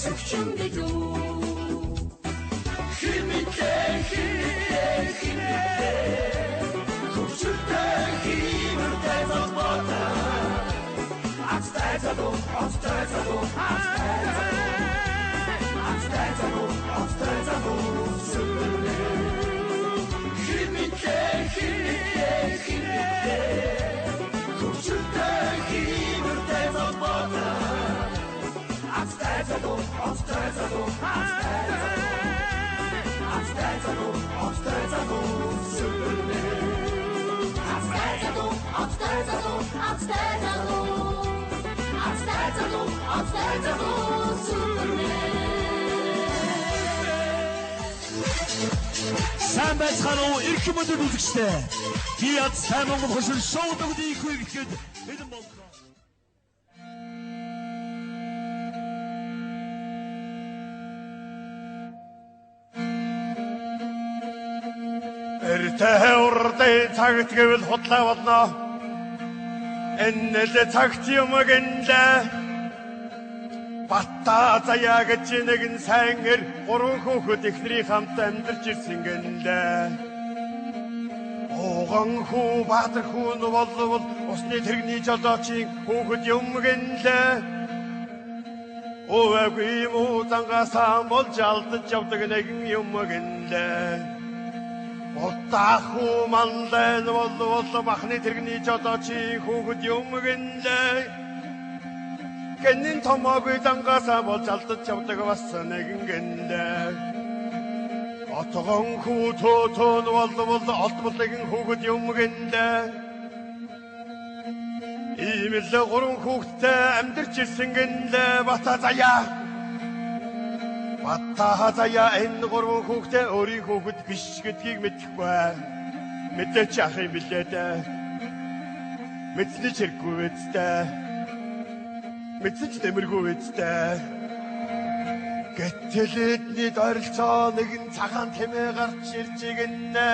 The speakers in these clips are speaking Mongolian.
Үзэгчин билүү. Химитлээ, химитлээ, химитлээ. Хөгжилтэй хиймэртэй золбоотой. Азтай залуу, азтай залуу, азтай залуу. Азтай залуу, азтай залуу Супермен. Химитлээ, химитлээ, химитлээ. Хөгжилтэй хиймэртэй золбоотой. Азтай залуу, азтай залуу, азтай залуу. Азтай залуу, азтай залуу Супермен. Азтай залуу, азтай залуу, азтай залуу. Азтай залуу, азтай залуу Супермен. Сайн байцгаана уу, эрхэм мөндөд үзэгчдээ. Би Азтай Монгол хошин шоу дөгдийн их үехэд бэлэн боллоо. Эртээ урдын цагт гэвэл худлаа болно. Энэ л цагт юм гэнлээ. Бата заяа гэж нэгэн сайн эр гурван хүүхэд эхнэрийн хамт амьдарч ирсэн гэнлээ. Ууган хүү Баатар хүү нь болвол усны тэрэгний жолоочийн хүүхэд юм гэнлээ. Өвөгүй муу зангаасаа болж алдаж явдаг нэгэн юм гэнлээ. Будаа хүү манлай нь болвол бахны тэрэгний жолоочийн хүүхэд юм гэнлээ. Гэнэн томоогүй зангаасаа болж алдаж явдаг бас нэгэн гэнлээ. Отгон хүү төөтөн болвол олдмол нэгэн хүүхэд юм гэнлээ. Ийм л гурван хүүхэдтэй амьдарч ирсэн гэнлээ. Бата заяа. Бата заяа энэ гурван хүүхдээ өөрийн хүүхэд биш гэдгийг мэдэхгүй. Мэдээч ах юм билээ дээ. Мэдсэний ч хэрэггүй үстэй. Мэдсэн ч нэмэргүй үстэй. Гэтэл эдний дорилцоо нэгэн цагаан тэмээ гарч ирж гинэ.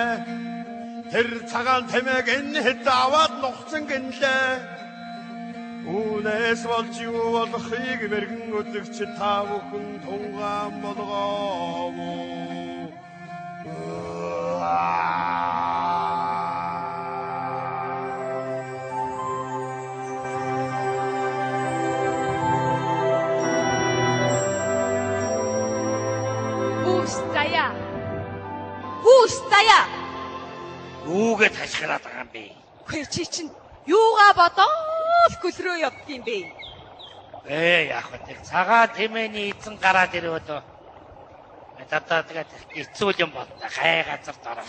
Тэр цагаан тэмээг энэ хэд аваад нухсан гинлээ. Үүнээс болж юу болохыг мэрэгэн үзэгч та бүхэн тунгаан болгоов. Хүүс заяа. Хүүс заяа. Юугээ ташхираад байгаа юм бэ? Үгүй чи чинь юугаа бодоол гөлрөө явдаг юм бэ? Яах вэ? Тэр цагаан тэмээний эзэн гараад ирвэ дөө. Надад тэгээд хэцүү юм боллоо. Гай газар дороо.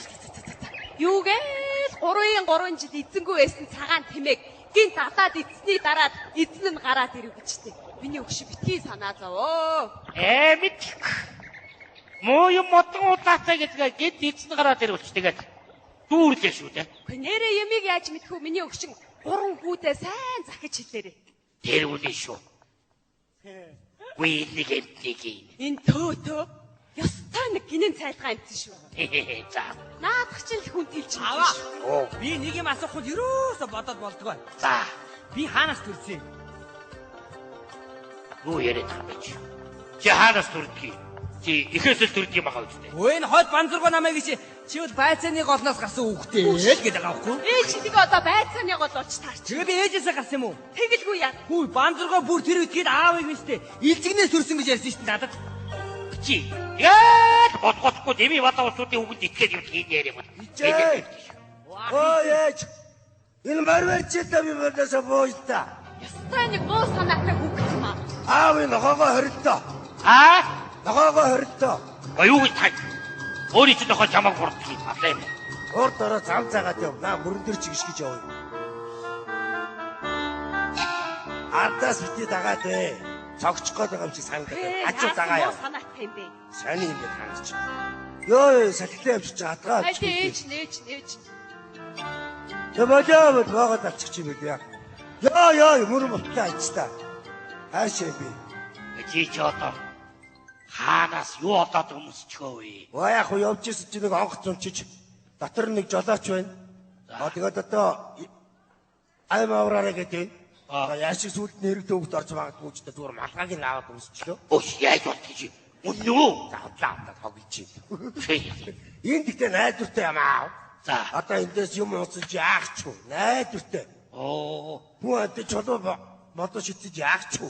Юугээл 3-3 жил эзэнгүй байсан цагаан тэмээг гинт алаад эзсний дараа эзэн нь гараад ирэв гэжтэй. Миний өгш битгий санаа зовоо. Мэдэх. Муу юм модон удлаатай гэдгээ гинт эзэн гараад ирвэлч тэгээд дүүрлээ шүү дээ. Үгүй нэрээ ямиг яаж мэдэх вэ? Миний өгшин гурван хүүтэй сайн захиж хэлээрэй. Тэр үнэ шүү. Үгүй нэг эмтнийг. Энэ төө ёстой нэг гинэн цайлгаа юмсан шүү. За. Наадах чинь л хүн тэлж Аваа. шүү. Би нэг юм асуух бол ерөөсө бодоод болдгоо. За. Би хаанаас төрсөн? Юу яриад байгаа юм бэ чи? Чи хаанаас төрдгийг? Чи ихээс л төрдөг юм байгаа үстэй. Өө энэ хойд банзаргоо намайг чи чи бол байцааны голноос гарсан хүүхдээ л гэдэг байгаа байхгүй юу? Ээж нэг одоо байцааны гол болж таарч. Тэгээ би ээжээсээ гарсан юм уу? Тэгэлгүй яа. Хүү банзаргоо бүр тэр үдгээд аавыг минь штэ илжигнээс төрсөн гэж ярьсан штэ надад. Чи яа бодгохгүй дэмий бата усуудын үгэнд итгээд юм тийм яриа юм. Ичээ. Ой ээж. Энэ марварчтай би бодосоо бууж та. Ёстой нэг муу санаатай хүүхэд юм аа. Аав энэ нохоогоо хорилдоо. Аа? Нохоогоо хорилдоо. Юу гэж тань? Өөрийн чинь нохоо чамайг бурддаг юм алаа юм. Урд ороо зам заагаад яв. Наа мөрөн дээр чигш гэж яваа. Ардаас бити дагаад ээ. Цогцох гээд байгаа юм шиг санагдаад. Хажуу дагаа яв. Муу санаатай юм бэ. Сайн юм бэ танд чи. Йоо салхилаа явчих хатгаа. Аль ээж нээж нээж. Тэ болоо бол боогод алчих юм бэ яа. Йоо ёо мөрөн бутлаа ичта. Хаашаа би. Чи ч одоо хаанаас юу олоод өмсчихөө вэ? Оо яг хуу явж ирсэн чи нэг онгоц унчиж дотор нэг жолооч байна. Аа тэгээд одоо айм авраарай гэдэг. Одоо яашиг сүлд нь хэрэг төвөгт орж магадгүй ч зүгээр малгайг нь аваад өмсчлөө. Өөш яаж болт гэж. Үнэн үү? За худлаа аваад тоглож чинь. Энд гэхдээ найдвартай юм аа. За. Одоо эндээс юм унсаж яах ч вэ? Найдвартай. Оо. Хүн амт чулуу модоо шидэж яах ч вэ?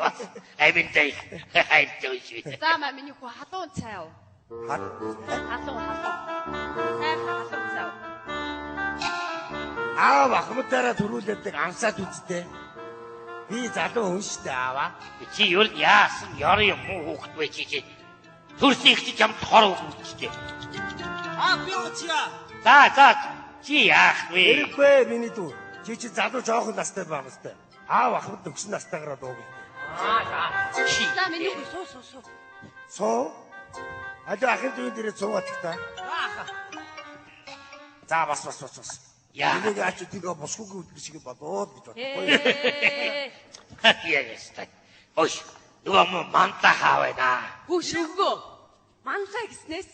Бас аминтай. Хайртай шүү. За маа миний хүү халуун цай уу? Халуун халуун. Сайхан халуун цай уу? Аав ахмадаараа төрүүлээдэг амсаад үсттэй. Би залуу хүн штэ аава. Чи ер нь яасан ёр юм муу хүүхэд вэ чи чи. Төрсөн их чи чамд хор хүүхэдтэй. Аа би уучаа. За за чи яах вэ? Хэрэггүй миний дүү. Чи чи залуу жоохон настай байгаа сте. Аав ахмад төгсөн настайгаараа дууг. Чи За миний хүү суу суу суу. Суу. Алуу ахын дүүн дээрээ цуугаад та. За бас бас бас бас. Яа. Энийг ач тийг босгоогүй үлгэр шиг болоод гэж бодохгүй. Ээ. Яа ястай. Ой нөгөө муу манта хаа байна. Хүү шөвгөө. Манлаа гэснээс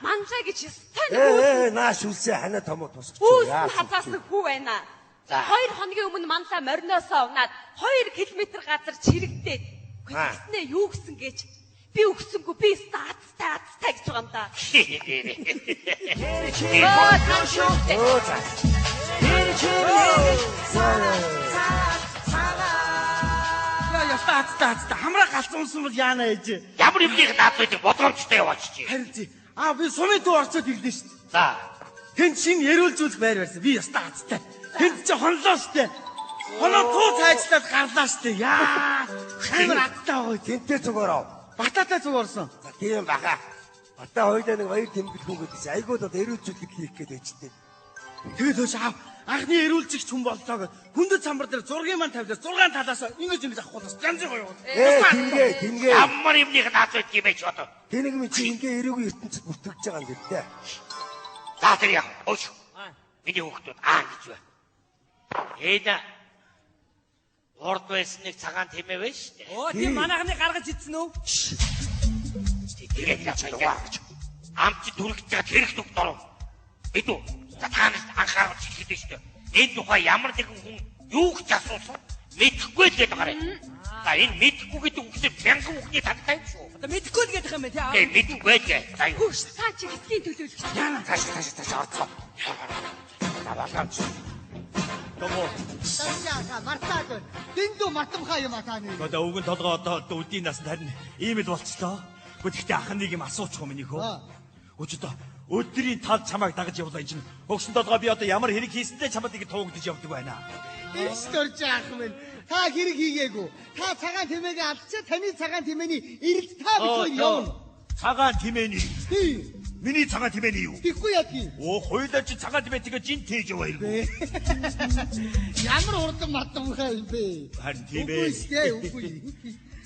манлаа гэж ёстой Ээ ээ наа шүлсээ ханаа томоо тусч. Хүүс нь хазаасан хүү байна. За. 2 хоногийн өмнө манлаа мориноосоо унаад 2 км газар чирэгдээд. Аа. Тэгснээ юу гэсэн гэж би өгсөнгүү би өстө азтай азтай гэж байгаа юм да. Өө та шүүхтэй. Өө за. Яа яста хацтай хацтай хамраа галзуу унсан бол яана ээж. Ямар юмных наад байдаг болгоомжтой яваач чи. Харин тий. Аа би сумын төв орчод ирлээ шүү дээ. За. Тэнд шинэ эрүүлжүүлэх байр барьсан. Би яста хацтай. Тэнд чи хонлоо шүү дээ. Хоноо туу цайжлаад гарлаа шүү дээ. Яа. Амар хацтай байгаа. Тэнтэй зүгээр ав. Бататай зүг орсон. За тийм баха. Одоо хоёлаа нэг баяр тэмдэглэх хүн гэдэг чинь айгуу бол эрүүлжүүлэх хийх гээд байж тээ. Тэгээд хөөш аав анхны эрүүлжигч хүн боллоо гэд хүндэт самбар дээр зургийн маань тавилаа 6 талаас ингэж ингэж авах болоос янз бүр гоё. Ээ тэнгээ тэнгээ. Ямар юмных наад байдаг юм бэ чи одоо. Тэнэг минь чи ингээ эрүүгийн ертөнцид бүртгэж байгаа юм дэр тээ. За тэр яах. Өөш. Миний хүүхдүүд аа гэж бай. Энэ урд байсан нэг цагаан тэмээ байна шүү дээ. Оо тийм манайхны гаргаж ицсэн үү? Тэгээд яваа гэж. Ам чи түргэж байгаа тэрх нүг доров. Бидүү. За та нарт анхаарал хэлдэг шүү дээ. Энэ тухай ямар нэгэн хүн юу гэж асуусан мэдэхгүй л гэдэг гараа. За энэ мэдэхгүй гэдэг үгсээ мянган үгний тагтай юм шүү. Одоо мэдэхгүй л гэдэг юм байна тий. Тэгээ мэдэхгүй л гэ. За юу. Хөөш цаа чи хэсгийн төлөөлөгч. Яана цааш цааш цааш орцоо. За болгоомж. Томоо. Ташаага мартаад байна. Дэндүү мартамхай юм а та нэр. Одоо өвгөн толгой одоо үдийн насанд харин ийм л болчлоо. Гэхдээ тэгтээ ахын нэг юм асуучих юм миний хөө. Үгүй ч одоо өдрийн тал чамайг дагаж явлаа энэ чинь. Өгсөн толгой би одоо ямар хэрэг хийсэнтэй чамд ингэ туугдаж явдаг байна. Иш дөрж аах минь. Та хэрэг хийгээгүй. Та цагаан тэмээгээ алдчихаа таны цагаан тэмээний эрэлт та бид хоёр явна. Цагаан тэмээний. Тий. Миний цагаан тэмээний юу? Тэгэхгүй яадгийг. Оо хуйлаа чи цагаан тэмээ тэгээ жин тээж яваа иргүү. Ямар хурдан мартамхай юм бэ? Харин тийм Үгүй ээ. штэ үгүй.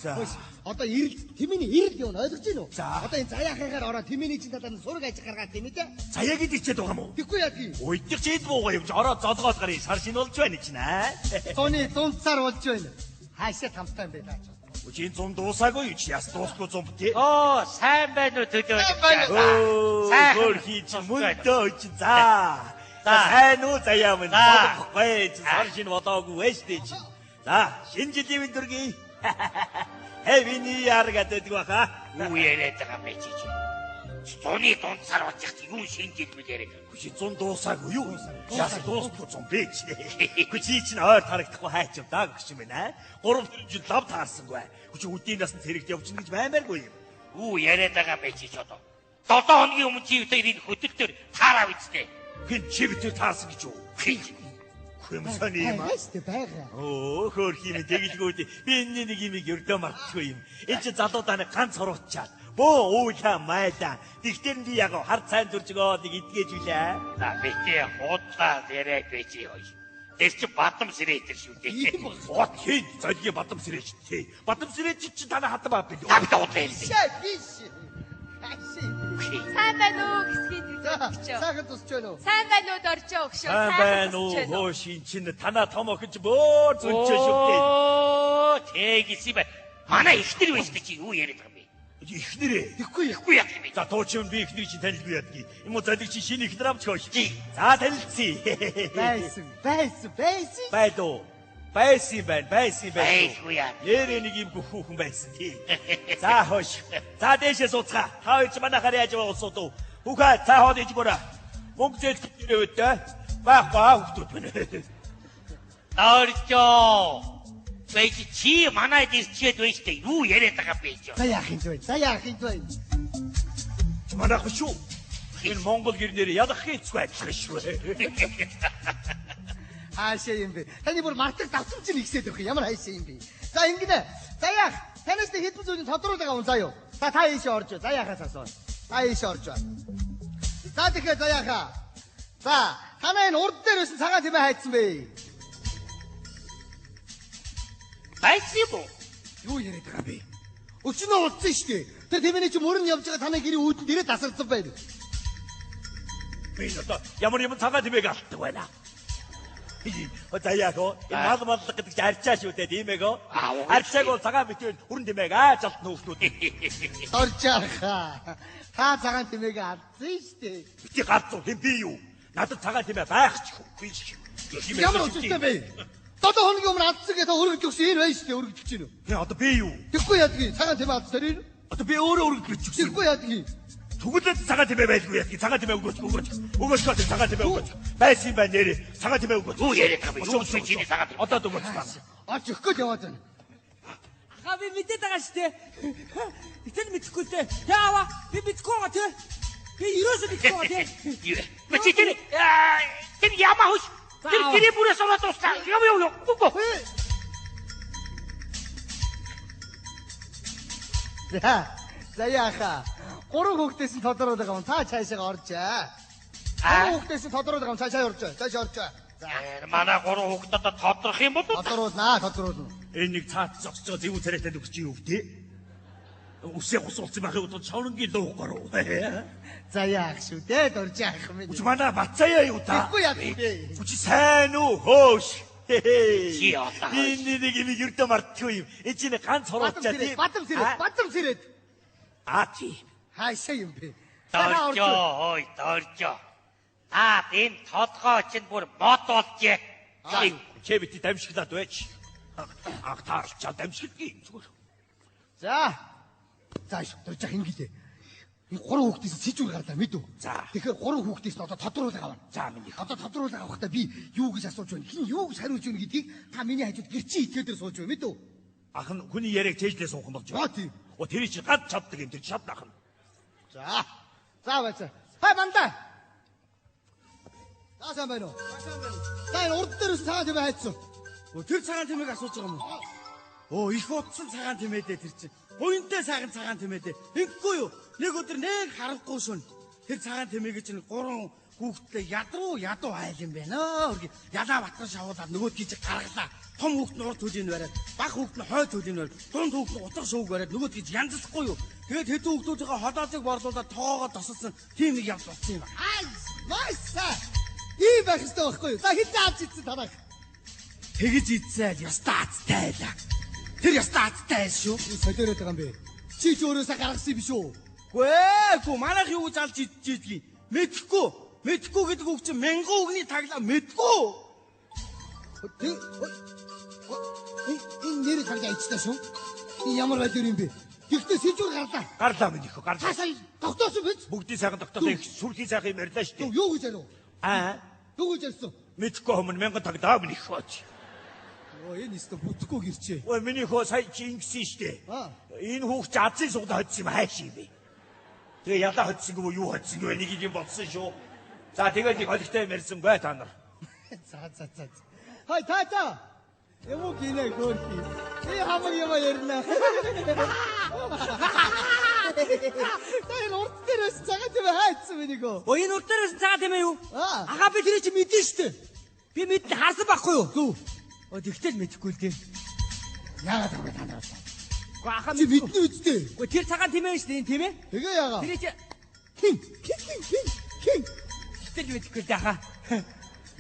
За. Хөөс, Одоо эрэлт тэмээний эрэлт явна ойлгож байна уу? За. Одоо энэ заяахыгаар ороо тэмээний чин талаар нь сураг ажиг гаргаад тийм ээ. Заяа гэдэг хичээд байгаа юм уу? Тэгэхгүй яадгийг. Уйдчих чи эд буугаа явж ороо золгоос гарын сар шин болж байна чинь аа. Зуны дунд сар болж байна. Хаашаа тамтай юм бэ наач. Үгүй энэ зам дуусаагүй юу чи яс дуусгүй зам тий. Оо сайн байна уу төлөөлөгч. Сайн байна Өө Сайхан хөөрхий чи байна. мөндөө чи за. За сайн уу заяа минь За. болохгүй чи сар шин болоогүй вэ штэ чи. За шинэ жилийн мэнд хүргэе. Happy New Year гэдэг баха. Юу яриад байгаа юм бэ чи чи? Зуны дунд сар болж яах чи юу шинэ жил мэл яриад байгаа. Үгүй чи зам дуусаагүй юу? Яс дуусгүй зам бэ чи. Үгүй чи чинь ойр тарагдахгүй хайч юм даа гэх юм байна. 3 4 жил лав таарсангүй. Үгүй чи үдийн насанд зэрэгт явчихна гэж баймааргүй юм. Юу яриад байгаа юм бэ чи чи одоо? 7 хоногийн өмнө чи үтээр энэ хөтөл төр таараа үсттэй. Хэн чи битэр таарсан гэж юу? Хүм сони юм аа. Байгаа штэ байгаа. Өө хөөрхий минь тэгэлгүй дээ. Би энэний нэг юмыг өрдөө мартчихгүй юм. Энэ чи залуудаа нэг ганц хуруучаад. Бөө уулаа майлаа. Тэгтэр нь би яг хар цайн зүрж өгөө нэг идгээж үлээ. За битээ худлаа яриад бэ чи ёо. Тэр чи бадам сэрээ тэр шүү дээ. Бот хин золгийн бадам сэрэж тий. Бадам сэрэж чи танаа хатан баа билүү. Та битээ худлаа ярьсан. Шээ биш. Хаашаа. Сайн байна уу хэсгийн төлөөлөгч. Сайхан тусч байна уу? Сайн байна уу доржоо өгшөө. Сайн байна уу хөөш ин чин танаа том охин чи бөөр зүнчээ шүү дээ. Оо тэгсэн юм байна. Манай ихнэр байж чи юу яриад байгаа юм бэ? Ихнэрээ. Тэгэхгүй яах. Ихгүй яах юм бэ? За туучин би ихнэр чи танилгүй ядгийг. Юм уу золиг чи шинэ ихнэр авч хөөш. Чи. За танилцъя. Байсан, байсан, байсан. Байлуу. Байсан юм байна, байсан юм байна. Байлгүй яа. Нэрээ нэг юм гөхүүхэн байсан тий. За хойш. За дээшээ сууцгаа. Та хоёр ч манайхаар яаж яваа улсууд уу? Хүүхээ цаа хоол иж бороо. Мөнгө зээлж ирээвдээ. Байхгүй аа хүүхдүүд минь. Доржоо. Байж чи манайд ирчээд байна штэ. Юу яриад байгаа бэ чи? За яах юм бэ? За яах юм бэ? Манайх шүү. Энэ Монгол гэрнээр ялах хийцгүй адилхан шүү. Хаашаа юм бэ? Таны бүр мартах давтамж нь ихсээд өгөх ямар хайшаа юм бэ? За ингэнэ. За яах? Танаас нэг хэдэн зүйлийг тодруулдаг юм заа юу? За та ийшээ орж. За яахаас асуу. Та ийшээ орж. За тэгэхээр за яахаа. За танай энэ урд дээр байсан цагаан тэмээ хайцсан бэ? Байсан юм уу? Юу яриад байгаа юм бэ? Өчнөө уулзсан шүү дээ. Тэр тэмээний чи мөрөн явж байгаа танай гэрийн үүдэн дээрээ тасалдсан байна. Би одоо ямар юм цагаан тэмээг алддаг байна. За яг оо энэ мал маллаг гэдэг чи арчаа шүү дээ тийм ээ гоо. Арчааг бол цагаан битүүл хүрэн тэмээг ааж алтна хүүхдүүд. Орж яхаа. Та цагаан тэмээг алдсан шүү дээ. Бити галзуу хэн би юу? Надад цагаан тэмээ байх ч үгүй ш. Ямар учиртай бэ? 7 хоногийн өмнө алдсан гэдэг өргөж өгсөн энэ байна шүү дээ өргөж өгч байна. Хэ одоо би юу? Тэгэхгүй яадгийг цагаан тэмээ алдсан тэр энэ. Одоо би өөрөө өргөж өгсөн. Тэгэхгүй яадгийг. Тэгвэл цагаан тэмээ байлгүй яадгийг цагаан тэмээ өгөөч өгөөч. Өгөөч гоо цагаан тэмээ өгөөч. Байсан юм байна нэрээ цагаан тэмээ өгөөч. Юу яриад байгаа бэ? Юу чиний цагаан тэмээ? Одоо өгөөч байна. Олж өгөх гээд яваад байна. Ахаа би мэдээд байгаа шүү дээ. Гэтэл мэдэхгүй дээ. Тэ аваа би мэдэхгүй байгаа тий. Би ерөөсөө мэдэхгүй байгаа тий. Чи тэр тэр ямаа хөш. Тэр гэрээ бүрээс ороод дуслаа. Яв яв яв. Гүгөө. За. За яхаа. Гурван хүүхдээс нь тодороод байгаа юм. Та цаашаа орж аа. Гурван хүүхдээс нь тодороод байгаа юм. Цаашаа орж. Цаашаа орж. За манай гурван хүүхд одоо тодрох юм бол тодруулнаа, тодруулна. Энэ нэг цаад зогсож байгаа зэвүү царайтай нөхөр чи юу вэ? Үсээ гус уулсан байхыг бодоод шаврангийн луух гаруу. За яах шүү дээ, дурж яах юм бэ? Үгүй манай бацаая юу та? Тэгэхгүй яах вэ? Үгүй сайн уу хөөш. Чи одоо Энэ нэг юм ердөө мартгүй юм. Энэ чинь ганц хуруулчаа тийм. Бадам сэрээд, бадам сэрээд. А тий. Хаашаа юм бэ? Доржоо, ой, доржоо. Та энэ толгой чинь бүр мод болжээ. Чи бити дамжиглаад байж. Анх таарлчаа дамжигдгийг зүгээр. За. За дурж яах ингэлээ. Энэ гурван хүүхдээс сэжүүр гарлаа мэдв. За. Тэгэхээр гурван хүүхдээс нь одоо тодруулах авна. За миний. Одоо тодруулах авахдаа би юу гэж асууж байна? Хин юу гэж хариулж байна гэдгийг та миний хажууд гэрчийн итгээдэр сууж байна мэдв. Ах нь хүний яриаг цээжлээ суух юм болж байна. Тийм. О тэр чинь ганц чаддаг юм тэр чадна ах нь. За. За байцаа. Хай мандаа. За сайн байна уу? За энэ урд дээр өс цагаан тэмээ хайцсан. Өө тэр цагаан тэмээг асууж байгаа юм уу? Өө их утсан цагаан тэмээ дээ тэр чинь. Буянтай сайхан цагаан тэмээ дээ. Ингэхгүй юу? Нэг өдөр нэг харанхуй шөнө тэр цагаан тэмээг чинь гурван хүүхдтэй ядруу ядуу айл юм байна. Ялаа батган шавуулаад нөгөөдгийг чи гаргалаа. Том хүүхд нь урд төлийг бариад, баг хүүхд нь хойд төлийг бариад, дунд хүүхд нь утга шүүг бариад нөгөөдгийг янзлахгүй юу? Тэгээд хэдэн хүүхдүүдийнхээ холоолыг борлуулад тоогоо тосолсон тийм нэг явдал болсон юм байна. Ай, майса. Ийм байх ёстой байхгүй юу? За хэдэн авч идсэн танах. Тэгэж идсээл ёстой азтай байлаа. Тэр ёстой азтай байл шүү. Солиороод байгаа юм бэ? Чи ч өөрөөсөө гаргасан юм биш үү? Үгүй ээ, гүү манайх юу гэж алж идчихийдгийг мэдэхгүй. Мэдэхгүй гэдэг үг чинь мянган үгний таглаа мэдгүй. Энэ нэрийг харж айчтай шүү. Энэ ямар байдлаар юм бэ? Гэхдээ сэжүүр гарлаа. Гарлаа минь их гарлаа. Та сая тогтоосон биз? Бүгдийн сайхан тогтоолоо их сүрхийн сайхан юм ярьлаа шүү дээ. Юу гэж ярив? Аа. Юу гэж ярьсан? Мэдхгүй хүмүүс мянган тагдаа минь их хооч. Йоо энэ өстө бүтггүй гэрчээ. Ой миний хөө сая чи ингэсэн шүү дээ. Энэ хүүхд чи азын сугад хоцсон юм хайш юм бэ. Тэгээ ялаа хоцсон гэв юу хоцсон гэв нэг юм болсон шүү. За тэгээд нэг холигтой юм ярьсангүй та нар. За за за. Хай та та. Юм уу гинэ хөөрхий. Би хамаг юм ярина. Та энэ урд дээр байсан цагаан тэмээ хайцсан миний гоо. Өө энэ урд дээр байсан цагаан тэмээ юу? Ахаа би тэрийг чи мэдэн штэ. Би мэдэн харсан байхгүй юу? Зү. Өө тэгтэл мэдэхгүй л дээ. Яагаад вэ та нар? Гэхдээ ахаа чи мэднэ үсттэй. Үгүй тэр цагаан тэмээ штэ энэ тийм ээ? Тэгээ яагаа? Тэр чи хин хин хин хин. Тэгтэл мэдэхгүй л дээ ахаа.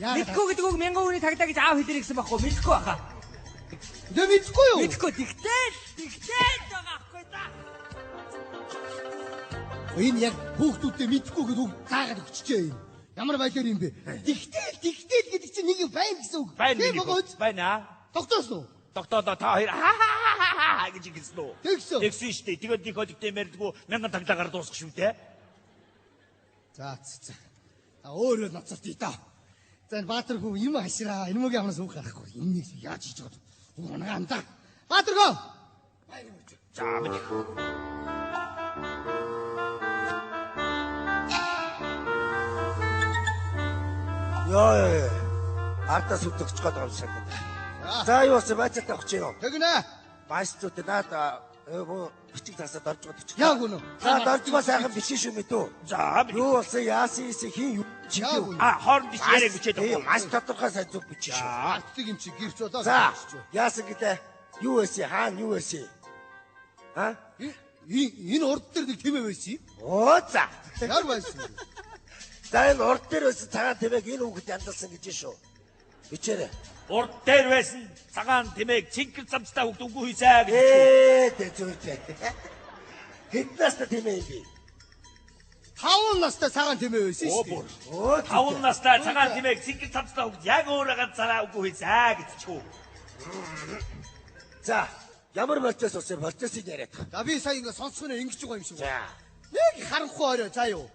Мэдхгүй гэдэг үг мянган үний тагдаа гэж аав хэлэрэй гэсэн байхгүй мэдхгүй ахаа. Тэгээ мэдхгүй юу? Мэдхгүй тэгтэл тэгтэл байгаа ахгүй да. Энэ яг хүүхдүүдтэй мэдхгүй гэдэг үг заагаад өгчжээ юм. Ямар байдлаар юм бэ? Тэгтэл тэгтэл гэдэг чинь нэг юм байна гэсэн үг. Байна. Байна. Тогтоосон уу? Тогтоолоо та хоёр ха гэж ингэсэн үү? Тэгсэн. Тэгсэн шүү дээ. Тэгээд нэг хөлөгтэй мэрдгүү 1000 таглагаар дуусах шүү дээ. За за. За өөрөө ноцолт да. За энэ Баатар хүү юм хашраа. Энэ мөгийн амнаас үг гарахгүй. Энийг яаж хийж байгаа вэ? Унгаа ам да. Баатар хөө. За миний. Йоо. Ардаас үдгэж гээд байгаа юм шиг байна. За юу болсон байцаатай авах чи юу? Тэгнэ. Маш зүйтэй наад бичиг засаад дорж байгаа чи. Яг үнэ. За доржгоо сайхан бичсэн шүү мэдүү. За юу болсон яасан ийсэн хин юу чи юу? А хооронд ч яриаг бичээд байгаа. Маш тодорхой сайн зүг бичсэн шүү. Артыг юм чи гэрч болоо. За яасан гэдэг юу байсан хаана юу байсан? А? Энэ урд дээр нэг тэмээ байсан юм. Оо за. Яар байсан. За энэ урд дээр байсан цагаан тэмээг энэ хүүхэд янзалсан гэж шүү. Бичээрэй. Урд дээр байсан цагаан тэмээг цэнхэр цамцтай хүүхэд үгүй хийсэ гэж. Ээ зүйтэй. Хэд настай тэмээ юм бэ? 5 настай цагаан тэмээ байсан шүү дээ. Оо 5 настай цагаан тэмээг цэнхэр цамцтай хүүхэд яг өөрөө ганцаараа үгүй хийсэ гэж чүү. За ямар процесс болсон процессыг яриад. За би сая ингэ сонсох нь ингэж байгаа юм шиг. За нэг харанхуй орой за юу.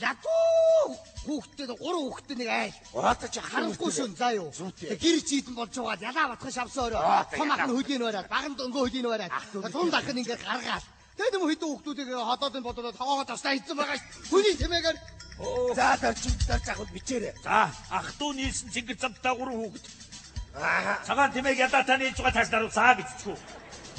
Ядуу хүүхдтэй гурван хүүхдтэй нэг айл. Одоо чи харанхуй шөн за юу. Гэр чийдэн болж байгаа ялаа батхан шавсан орой. Том ах нь хөлийн бариад, баг нь дөнгөө хөлийн бариад. Дунд ах нь ингэ гаргаал. Тэгээд юм хэдэн хүүхдүүдийг ходоодын бодоод тогоогоо тастай хийсэн байгаа ш. Хүний тэмээгээр. За дорж авах бичээрэй. За ах дүү нийлсэн цэнгэр замтай гурван хүүхэд. Цагаан тэмээг ядаа та нийлж байгаа цааш даруй гэж чүү.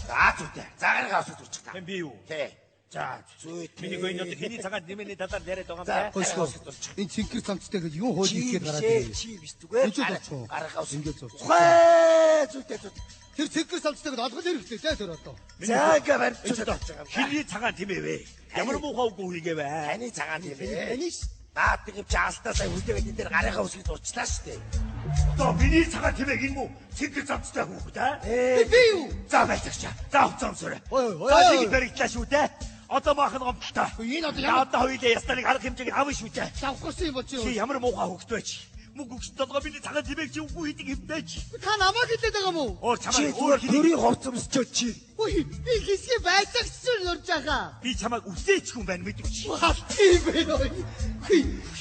За зүйтэй. За гаргаа асууж урчих та. Хэн би юу? Тий. За зүйтэй. Миний гойн одоо хэний цагаан тэмээний талаар яриад байгаа юм бэ? Хөөшгөө. Энэ цэнхэр цамцтай гэж юу хууль хийгээд гараад ирээ. Чи биш зүгээр. Энд зурчих. Гаргаа ус ингэж зурчих. Ухаа зүйтэй зүйтэй. Тэр цэнхэр цамцтай гэж олгол хэрэгтэй те тэр одоо. За ингээ барьж байгаа юм. Хэний цагаан тэмээ вэ? Ямар муухай үгүй хийгээвэ? Таны цагаан тэмээ. Таны ш. Наад юм чи алтаа сая хүлээгээд энэ дээр гарынхаа үсгийг зурчлаа шүү дээ. Одоо миний цагаан тэмээг энэ мүү цэнхэр цамцтай хүүхэд аа? Би юу? За байлцагчаа. За хувцас өмсөрэй. Ой За нэг баригдлаа шүү дээ. Одоо maaхан гомдолтой. Энэ одоо ямар одоо хоёулаа ястаныг арга хэмжээг авна шүү дээ. Давхарсан юм бол чи. Чи ямар муухай хүүхэд вэ чи? Мөнгө өгч толгой миний цагаан тэмээг чи үгүй хийдэг хэмтэй чи. Та намайг хэлээд байгаа юм уу? Өөр чамайг өөр төрийн хувцас өмсчөө чи. Ой, би хэсгээ байцаагч нурж байгаа. Би чамайг үсээч хүн байна мэдвч. Халтын юм бэ нөө.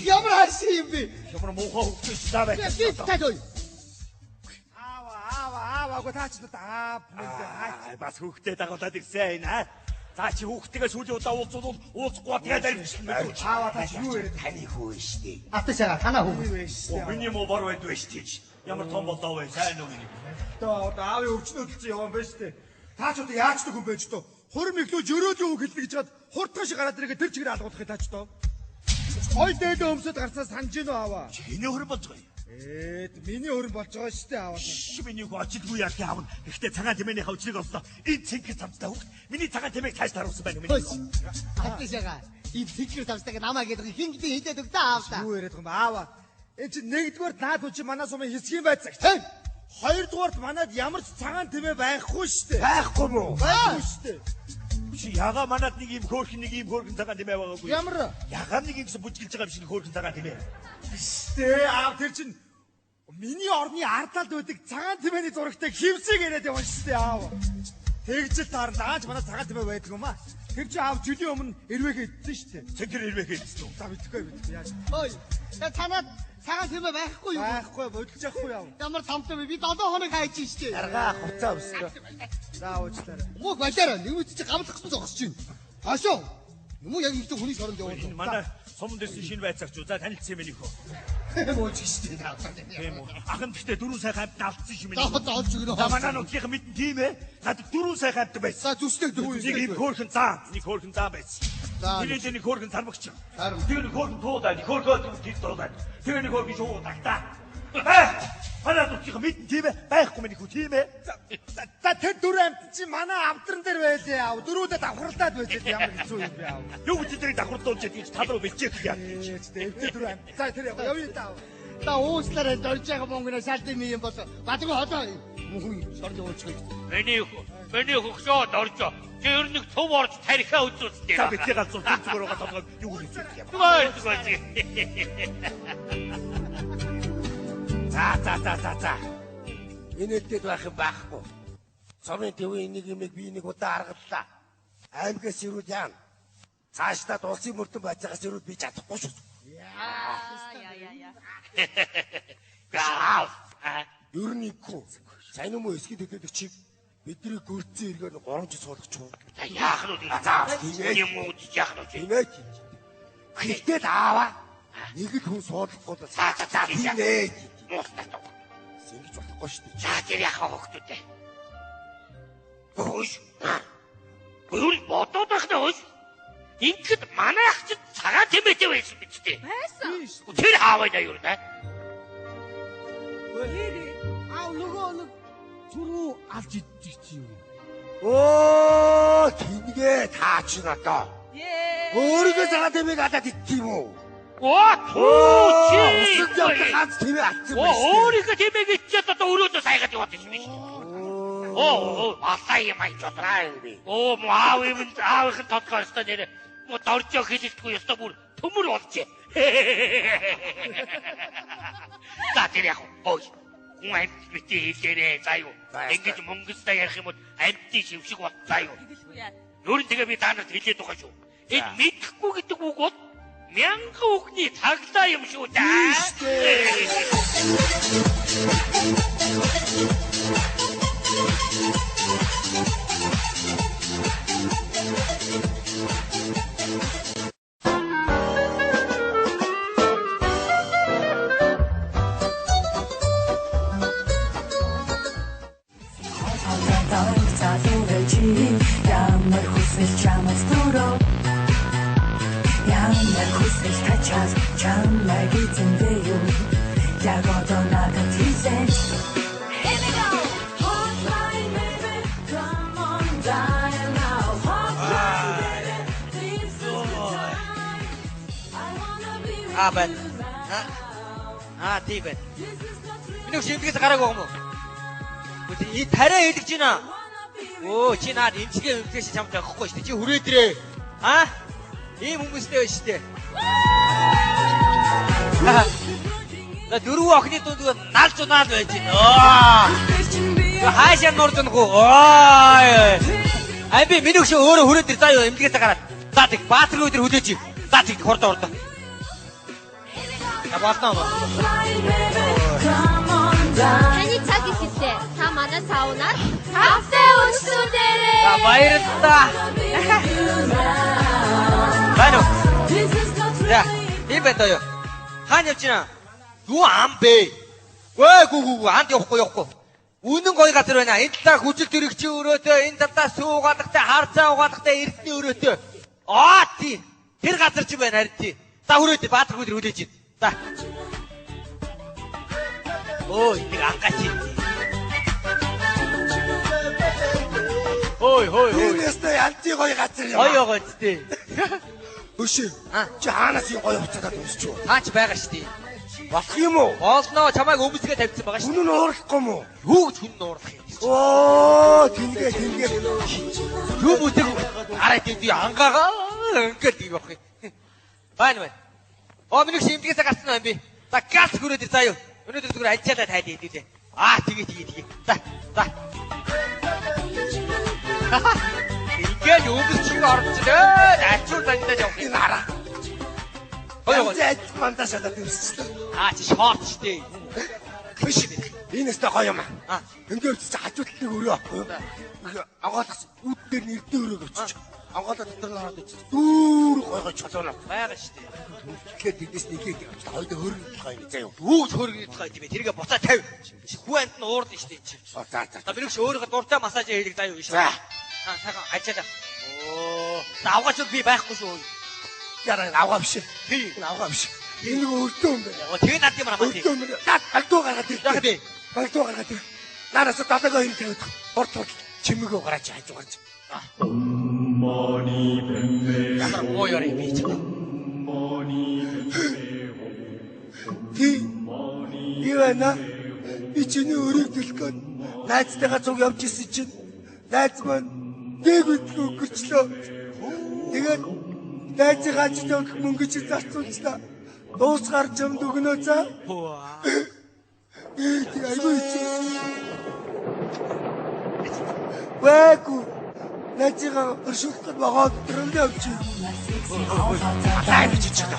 Ямар хайсан юм бэ? Ямар муухай хүүхэд чи за байх. Би та ой. Аава, аава, аава, үгүй та ч одоо аа бас хүүхдээ дагуулад ирсэн энэ аа. За чи хүүхдтэйгээ сүүлийн удаа уулзвал уулзахгүй тэгээд арилжсан мэдвч. Аава та юу яриад таны хүү шүү дээ. Аташаа танаа хүү. Миний муу бор байд вэ шүү дээ. Ямар том болоо вэ? Сайн уу миний. Одоо одоо аавын өвчнө хөдөлсөн яваа юм байна шүү дээ. Та ч одоо яаж ч хүн байж тоо. Хурим ихлүү жөрөөд юу хэлнэ гэж хаад хурдхан шиг гараад ирэгээ тэр чигээр алгуулах юм та ч тоо. Хой дээлээ өмсөд гарснаа санаж гинөө аава. Чи хэний хөрөн болж байгаа юм? Эд миний хөрөн болж байгаа шүү дээ аава. Миний хүү ажилгүй яах юм аав. Гэхдээ цагаан тэмээнийхээ өчрийг оллоо. Энэ цэнхэр цамцтай хүүхд миний цагаан тэмээг цааш таруулсан байна миний. Аташаа энэ цэнхэр цамцтайг намаа гэдэг хин гэдэг хэлээд өг та аав та. Юу яриад байгаа юм аава? Энэ чи нэгдүгээр наад үчи манай сумын хэсгийн байцаагч. Хоёрдугаарт манад ямар ч цагаан тэмээ байхгүй шүү дээ. Байхгүй мүү? Байхгүй шүү дээ. Чи яга манад нэг юм хөөрхөн нэг юм хөөрхөн цагаан тэмээ байгаагүй. Ямар? Яга нэг юмсэн бүжгэлж байгаа юм шиг хөөрхөн цагаан тэмээ. Штэ аав тэр чин миний орны ард талд байдаг цагаан тэмээний зурагтай хевсийг яриад явна шүү дээ аав. Тэгжэл таарна дааж манай цагаан тэмээ байдаг юм аа. Тэр чи аав жилийн өмнө эрвээхээ идсэн шүү дээ. Цэнхэр эрвээхээ идсэн үү? За мэдэхгүй мэдэхгүй яаж. Ой танад цагаан тэмээ байхгүй юу? Байхгүй бодож явахгүй яав. Ямар цамтай бэ? Би 7 хоног хайж штэ. Даргаа хувцас өмсгөө. За уучлаарай. Мөг балиараа нэг үт чи гамлах гэсэн зогсож байна. Хашоо. Юм уу яг ихтэй хүний шоронд явуулсан. Энэ манай сум дэрсэн шинэ байцаагч уу. За танилцсан юм нөхөө. Мууч штэ. Тийм үү. Ах нь гэхдээ 4 сайхан амьд алдсан шүү миний. За олж өгнө. За манай нутгийн мэдэн тийм ээ. Надад 4 сайхан амьд байсан. За зүсдэг дөрөв. Нэг юм хөөрхөн заа, нэг хөөрхөн заа байсан. Тэр нэг хөөрхөн сармагч. Тэр нэг хөөрхөн туудаа, нэг хөөрхөн тэр дуудаа. Тэр нэг хөөрхөн шуу тагтаа. Манай нутгийн мэдэн тийм ээ. Байхгүй миний хүү тийм ээ. За тэр дөрөв амьд чи манай авдран дээр байлээ аав. Дөрүүдээ давхарлаад байлээ ямар хэцүү юм бэ аав. Юу гэж тэрийг давхарлуулж ядгийг тал руу бэлчээх яа. Эвдээ дөрөв амьд. За тэр явъя та аав. Та уучлаарай дорж байгаа мөнгөнөө шалт юм юм бол бадгүй холоо мөнхөн шорж уучих гэж. Миний хөгшөө дорж. Чи ер нь нэг төв орж тарихаа үзүүлсэн. За битгий галзуу зүг зүгээр байгаа толгойг юу гэж үзүүлэх юм. Зүгээр зүгээр. За за за за за. Инээлтэд байх юм байхгүй. Цорын төвийн энийг юмыг би нэг удаа аргаллаа. Аймгаас ирвэл яана. Цаашдаа улсын мөрдөн байцаагаас ирвэл би чадахгүй шүү. Яа яа яа. Яа. Ер нь ихгүй. Сайн юм уу эсхий төлөөлөгчийг чиг бидний гүрцэн эргээр 3 жил суулгачих уу? За яах нь вэ? За тийм юм уу яах нь вэ? Тийм ээ. Гэхдээ л аава нэг л хүн суулгахгүй бол За за за тийм ээ. Муустай. Ингэж болохгүй шүү дээ. За тэр яах вэ хөгтүүдээ? Хөөш. Өөр бодоод байх нь хөөш. Ингээд манай ах чинь цагаан тэмээтэй байсан биз дээ. Байсан. Тэр хаавай даа юу нэ? Аа нөгөө нэг түрүү алж идчих чи юм. Оо тэнгээ таа чи надаа. Ее. Өөрийгөө цагаан тэмээг алаад идчих юм уу? Оо түү чи. Усан явдаг ганц тэмээ алдсан Оо байж тээ. өөрийгөө тэмээг ичээд одоо өрөөдөө саягаад яваад байсан биз. Оо оо аллаа юм аяж бодлоо. юм би. Оо мо аав юм аавынх нь тодгоо ёстой нэр. Мо доржоо хэлэлтгүй ёстой бүр төмөр болжээ. За тэр яг хөөш. Хүн амьд бити хэлээрээ заа юу. Ингэж мөнгөстэй ярих юм бол амьдын шившиг бот заа юу. Тэгэлгүй яа. Ер нь тэгээ би та нарт хэлээд байгаа шүү. Энэ мэдэхгүй гэдэг үг бол мянган үгний таглаа юм шүү дээ. Ямар хүсэл чамд төрөв Ямар хүсэл тачаад чамайг эзэндээ юу Яг одоо надад хэлээч Here we go! Hotline baby, come on dial now Hotline baby, this is the time I wanna be with Аа байна. you now Аа тийм байна. This is not real Миний хөш эмнэлгээс гараагүй юм уу? Үгүй и тариа хэлж байна. Өө чи наад эмчилгээ эмчилгээ чи чамд явахгүй шүү дээ. Чи хүрээд ирээ. Аа? Ийм хүмүүстэй байна шүү дээ. За дөрвөн охины дунд налж унаал байж байна. Оо. Хаашаа нурж унах уу? Ой. Ай би миний хөш өөрөө хүрээд ир заа юу эмнэлгээс гараад. За тэг баатар өдөр хүлээж. За тэг хурдан хурдан. Я болно. Hotline baby, come on dial Таны цаг ихэллээ. Та манай саунаар кафе өмсүүлээрэй. За баярлалаа. Байна уу? This is not За, тийм байна даа юу. Хаана явж байна? Юу ам бэ? Гүй гү гү гү анд явахгүй явахгүй. Үнэн гоё газар байна. Энэ талаа хүчил төрөгчийн өрөөтэй, энэ талаа сүү угаалгатай, харцаа угаалгатай, эрдний өрөөтэй. Аа тий. Тэр газар чи байна харин тий. За хүрээд Баатар гүдэр хүлээж ийн. За. Ой, нэг ангаач юм. Ой, хой, хой. Энэ ястай янзын гоё газар юм. Гоё гоё тий. Хөшөө. Чи хаанаас юм гоё хуцаад өмсч юу? Таа ч байгаа шүү дээ. Болох юм уу? Болно чамайг өмсгөө тавьсан байгаа шүү. Хүн нь уурлахгүй юм уу? Юу гэж хүн нь уурлах юм? Оо, тэнгээ тэнгээ. Юу бүтэг гараад идэв ангаагаа ингээд юм явах юм. Байна байна. Оо миний шимтгээс гарсан юм би. За галс хүрээд ир заа юу. Өнөөдөр зүгээр альчаалаа тайлаа идэвлээ. Аа тэгээ тэгээ тэгээ. За за. Ингээд өмсчих орчихлоо. Ачуур дандаа явах юм. Хараа. Гоё гоё. Янз ажил мандаа шалаад өмсчлээ. Аа чи шорт штэ. Биш. Энэ өстой гоё юм аа. Ингээд өмсч хажуу талыг өрөө авахгүй юу? Ангаалах үүд дээр нь эрдэнэ өрөө өвчч. Ангаалаа дотор нь ороод иччих. Дүүр гоё гоё чолооноо. Байгаа штэ. Тэгэхээр тэндээс нэгийг авчихлаа. Хоёул хөргөж гоё юм заа юу. Юу гэж хөргөж гоё юм бэ? Тэргээ буцаа тавь. Хүү амт нь уурна штэ энэ чи. За за. За миний өөрийгөө дуртай массаж хийлэг заа юу. За. Аа сайхан ачаалаа. Оо. За авгаач би байхгүй шүү. Яра энэ авгаа биш. Тий. Энэ авгаа биш. Энэ нэг өртөө юм байна. Оо тэгээ над юм хамаа тий. Өртөө юм байна. Наад галдуу гаргаад ир. Яг тий. Галдуу гаргаад ир. Нараас далайгаа юм тавиад. Урт урт чимээгөө гараач хажуу гарч. Ямар муу ёр юм би чи. Тий. Ивана би чиний өрийг төлөх гээд найзтайгаа цуг явж исэн чинь найз маань нэг үдл өнгөрчлөө. Тэгээд найзын хажууд явах мөнгө чи зарцуулчлаа. Дуус гарч юмд өгнөө за. Би айгүй хэцүү. Вэгүй. Найзыгаа өршөөлөх вагон дотор нь явж. Алаа юм чи чад.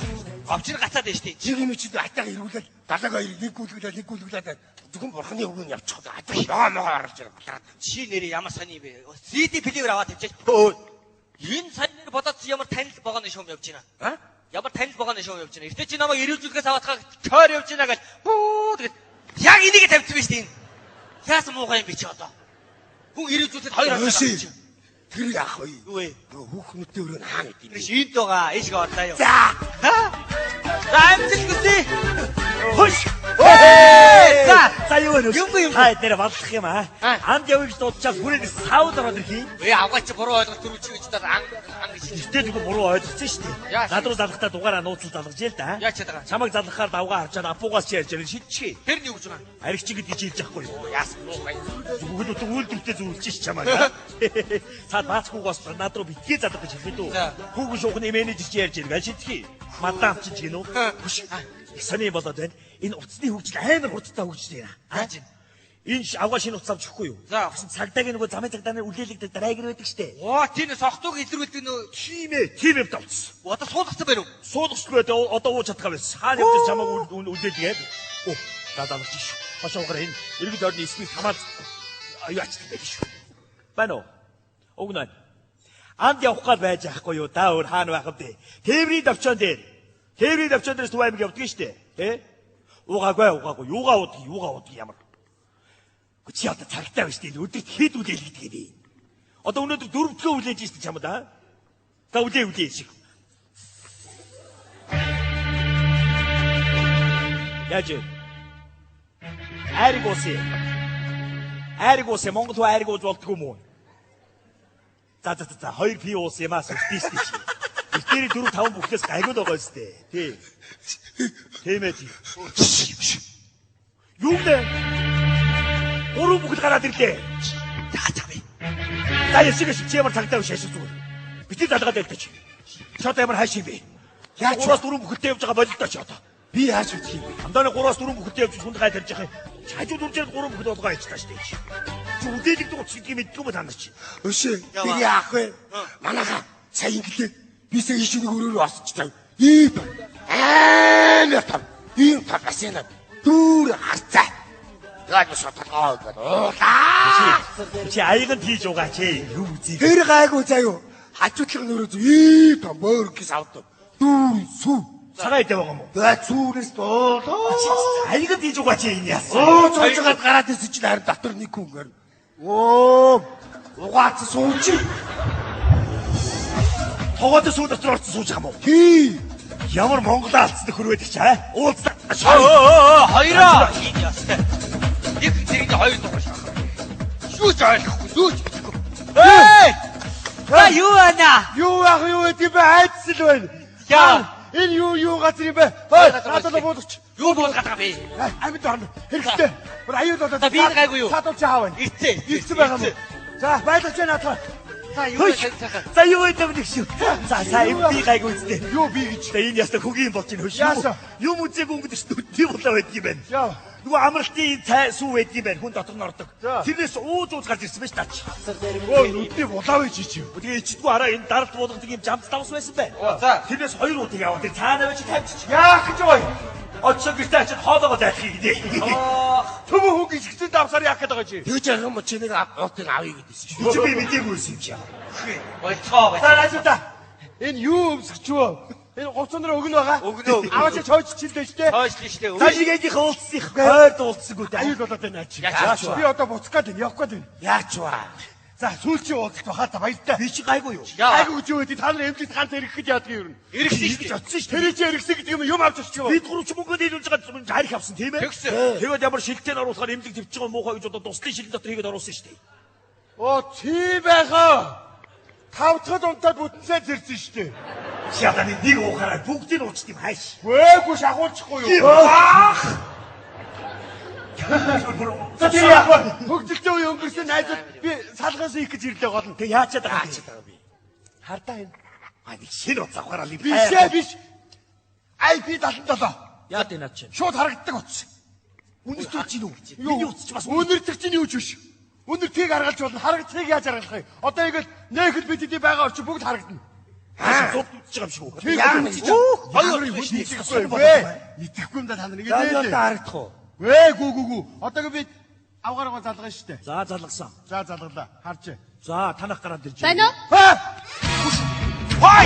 Говчин гацаад байна шүү дээ. Чиг юм чи хатаага ирүүлээд далаг хоёр нэг гүйлгэлээ нэг гүйлгэлээ зөвхөн бурхны үг нь явчих. Хатаа могоо могоо оруулж ирэх балаад. Чи нэрээ ямар сони юм бэ? CD плеер аваад тавьчих. Өө. Энэ сайн нэр бодоод ямар танил вагоны шуум явж байна. А? Ямар танил вагоны шуум явж байна. Эртээ чи намайг эрүүлжүүлэхээс аваадхаа чойр явж байна гэж. Бүү тэгээд яг энийг тавьчихсан биз дээ энэ. Яасан муухай юм бэ чи одоо? Хүн эрүүлжүүлэхэд хоёр Өшөө. хоног. Тэр яах вэ? Юу вэ? Нөгөө хүүхнүүдийн өрөө нь хаана гэдэг юм Тэр бэ? шийд байгаа. Ийшгээ орлаа юу. За. За амжилт хүсье. Хөш. Ээ, за. За юу вэ? Юм юм. Та дээр баллах юм аа. Аа. Анд явъя гэж дуудчихад хүрээд савд ороод ирэх юм. Ээ авгаа чи буруу ойлголт төрүүлчих гэж та ан ан гэж. Гэтэ зүгээр буруу ойлгосон шүү дээ. Яа. Над руу залхахтаа дугаараа нууцлал залгаж ял да. Яаж чадгаа? Чамайг залгахаар давгаа авчаад апугаас чи ярьж байгаа шидчихье. Тэр нь юу гэж байгаа? Аригч гэдгийг чи хэлж яахгүй юу? Яасан муухай. Бүгд өдөр үйлдвэртэй зөвлөж ш чамайг. аа. Цаад баацхүүгээс над руу битгий залгах гэж хэлээ дүү. За. Хүүхэн шуухны менежер чи ярьж иргээ шидчихье. Мадам чи гинүү. Хөш. Их сони юм болоод байна. Энэ утасны хөгжил амар хурдтай хөгжиж байна. Яаж юм? Энэ авгаа шинэ утас авч өгөхгүй юу? За. Тэгсэн цагдаагийн нөгөө замын цагдаа нар үлээлэгдэг драйвер байдаг штэ. Оо тийм сохтууг илрүүлдэг нөө. Тийм ээ, тийм юм давцсан. Одоо суулгацсан байна уу? Суулгацгүй одоо одоо ууж чадгаа байсан. Хаана явж чамайг үлээлгээд. Оо, за залгаж ш. Хошоо угаар энэ иргэд орны эсмийг хамаал аюу ачдаг байх шүү. Байна уу? Уг нь. Анд явах гал байж байхгүй юу? Та өөр хаана байх вэ? Тээврийн давчаан дээр. Тээврийн давчаан дээрс Төв аймаг явдаг штэ. Тэ? Угаагүй, угаагүй. Юугаа уудаг, юугаа уудаг ямар. Гү чи одоо цагтаа биш дээ. Өдөрт хэд үлээлгдэг юм бэ? Одоо өнөөдөр дөрөвдгөө үлээж штэ чамд аа. За үлээ үлээ шиг. Яаж вэ? Айрыг уусан. Айрыг уусан. Монгол хүн айрыг ууж болдгоо юм уу? За за за за хоёр пи уусан юм аа сүртэй шүү дээ. Битэрийн 4 5 бүхлээс гайгүй л байгаа шүү дээ. Тий. Тийм ээ тий. Юу нэ? Гурван бүхэл гараад ирлээ. Яач юм бэ? За ясиг чи ямар цагтаа биш ашиг зүгээр. Битэр залгаад байлтаа чи. Чи одоо ямар хайш юм бэ? Яаж вэ? 3-аас 4 бүхэлтэй явж байгаа бололтой чи одоо. Би яаж мэдэх юм бэ? Хамдааны 3-аас 4 бүхэлтэй явж хүнд гай тарж яхаа. Хажууд үржээд 3 бүхэл болгоо хийж таа штэ. Чи үлээлэгдэг утас гэдгийг мэддэг юм уу та нар чи? Өшөө. Яа. Тэр яах вэ? Манайха сая инглээ. Би сая ийш нэг өрөөр осч тав. Ийм том. Амар том. Ийм том басна. Дүүр харцаа. Тэгээд би шотолгоо гэдэг. Уулаа. Чи аяганд хийж угаа чи юу үзье. Тэр гайгүй заяа. Хажуудлах нь өрөө ийм том бөөргс авдаг. Дүүр сүү. Цагаан идэ байгаа юм уу? Тэгээд сүүрээс дуулаа. Аяганд хийж угаа чи энэ яасан. Өө цоожгаад гараад ирсэн чинь харин дотор нэг хүн гэр. Өө угаацсан сууч. Тогоод сүү дотор орсон сууж байгаа юм уу? Тий. Ямар Монголоо алдсан нөхөр байдаг чи аа? Уулзлаа. Өө хоёроо. Энэ ястай. Нэг зэрэгний хоёр дугаар шахах. Юу ч ойлгохгүй, юу ч мэдэхгүй. Эй! За юу байна? Юу яах юу гэдэг юм бэ? Айдас л байна. Яа. Энэ юу юу газар юм бэ? Хой, надад л буулгач. Юу буулгаад байгаа бэ? Амьд орно. Хэрэгтэй. Бүр аюул болоод. За, би энэ гайгүй юу? Саадулж аав байна. Ирцээ. Ирсэн байгаа юм. За, байлгаж байна наадах. За юу вэ сайхан? За юу гэдэг юм шиг. За за юм би гайгүй үстэй. Юу би гэж. За энэ ястаа хөгийн болж ин хөш. Яасан? Юм үзээгүй өнгөд ч нүдний болоо байдаг юм байна. Яа. Нөгөө амралтын цай сүү байдаг юм байна. Хүн дотор нь ордог. За. Тэрнээс ууз ууз гарч ирсэн байж таач. Өө нүдний булаа байж чи. Тэгээ ичдэггүй араа энэ даралт буулгадаг юм жамц давс байсан байна. За. Тэрнээс хоёр удыг аваад тэр цаанаа байж тавьчих. Яах гэж байгаа юм? Очсон гэртээ очиод хоолоогоо дайлахыг гинэ. Төмөн хүн гიშгцэн давсаар яах гээд байгаа чи? Тэгж ярих юм чи нэг уутыг авъя гэдээсэн шүү. Чи би мдээгүй байсан юм чи. Болцоо. За найзуудаа. Энэ юу өмсгч юу? Энэ говцоноор өгнө байгаа. Өгнө, өгнө. Аваач чойч чилдэ штэ. Хойшлоо штэ. За шигээгийнх уулзсных ойр дуулцсангүй та. Аюул болоод байна чи. Яач Би одоо буцах гээд байна, явах гээд байна. Яач вэ? За сүүлчийн уулзалт бахаа та баяртай. Би чи гайгүй юу? Яа. Айгүй гэж юу гэдэг та нар эмнэлэгт ганц эргэх гэж яадаг юм. Эргэсэн Ингэж штэ. очсон шүү. Тэр чи эргэсэн гэдэг юм юм авч очих юм. Бид гурав ч мөнгөө нийлүүлж байгаа юм харих авсан тийм ээ? Тэгсэн. Тэгээд ямар шилтэн оруулахаар эмнэлэг твчих байгаа муухай гэж одоо туслын шилэн дотор хийгээд оруулсан шүү дээ. Оо тий байхаа. Тав дахь унтаад бүтэнсээ зэрсэн шүү дээ. Чи одоо нэг уухаараа бүгдийг уучт юм хайш. Үгүй шахуулчихгүй юу? Аах. За тэр яах вэ? Хөгжилтэй үе өнгөрсөн найзууд би салгаас их гэж ирлээ гол нь. Тэг яачаад байгаа юм? байгаа би. Хардаа энэ. А нэг шинэ утас авахаараа л юм. Биш ээ биш. IP 77. Яа тийм над чинь. Шууд харагддаг утас. Үнэртүү чинь үү? Миний утас чи бас Үнэртэг чинь юу ч биш. Өнөр тийг аргалж болно. Харагдахыг яаж аргалах юм? Одоо ингээл нээхэл бид хэдий байгаа орчин бүгд харагдана. Зуд үзэж байгаа юм шиг үү? Яг Хоёр итгэхгүй вэ? Итгэхгүй юм да та нар За ингээд одоо харагдах уу? Вэ гүү гүү гүү. Одоо би авгааргаа залгана шүү дээ. За залгасан. За залгалаа. Харж. За танах гараад ирж Байна уу? Хой!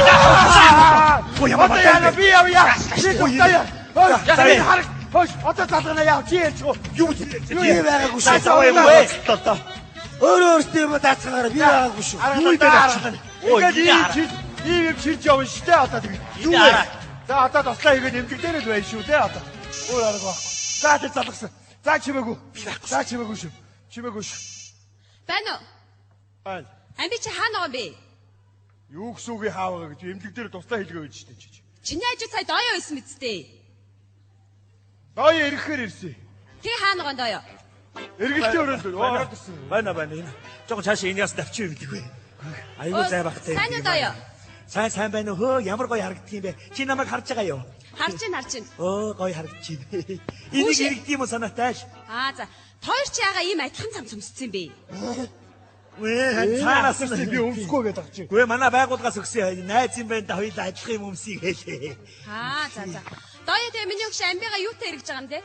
Ой ямар Одоо яана би явъя. Чи тусдаа. За, Хой хараг. Хойш одоо залгана яа чи ярьж гоо. Юу гэж Би байгаагүй За шүү. за юм вэ? Өөрөө өөртөө юм даацгаараа би байгаагүй шүү. Юу юм бэ? Ингээд ийм чил ийм юм чилж явна шүү дээ одоо тэгээд. Юу вэ? За одоо туслаа хийгээд эмдэг дээр л байна шүү дээ одоо. Өөр арга байхгүй. За тэр залгасан. За чимээгүй. За чимээгүй шүү. Чимээгүй шүү. Байна уу? Байна. Амби чи хаана байгаа юм бэ? Юу гэсэн үгүй хааваа гэж эмдэг дээр туслаа хийлгээ байж шүү дээ чи. Чиний хажуу сая доёо байсан мэт дээ. Доо ирэхээр ирсэн. Тэ хаана байгаа юм доёо? Эргэлтийн өрөөнд ороод ирсэн. Байна байна энэ. Жогон цаашаа энэ яс давчих юм гэдэггүй. Айгуу зай багтай. Сайн уу доёо? Сайн сайн байна уу? Хөө ямар гоё харагддаг юм бэ? Чи намайг харж байгаа юу? Харж ин харж ин. Өө гоё харагдчих юм. Энийг иргэдэг юм уу санаатай ш. Аа за. Тойр чи яага ийм адилхан цам цөмссөн бэ? Вэ цаанаас нь би өмсөхгүй гэдэг ах чи. Гүй манай байгууллагаас өгсөн найз юм байна да хоёулаа адилхан юм өмсөйг хэлээ. Аа за за. Доёо тэгээ миний өгш амбига юутай эргэж байгаа юм бэ?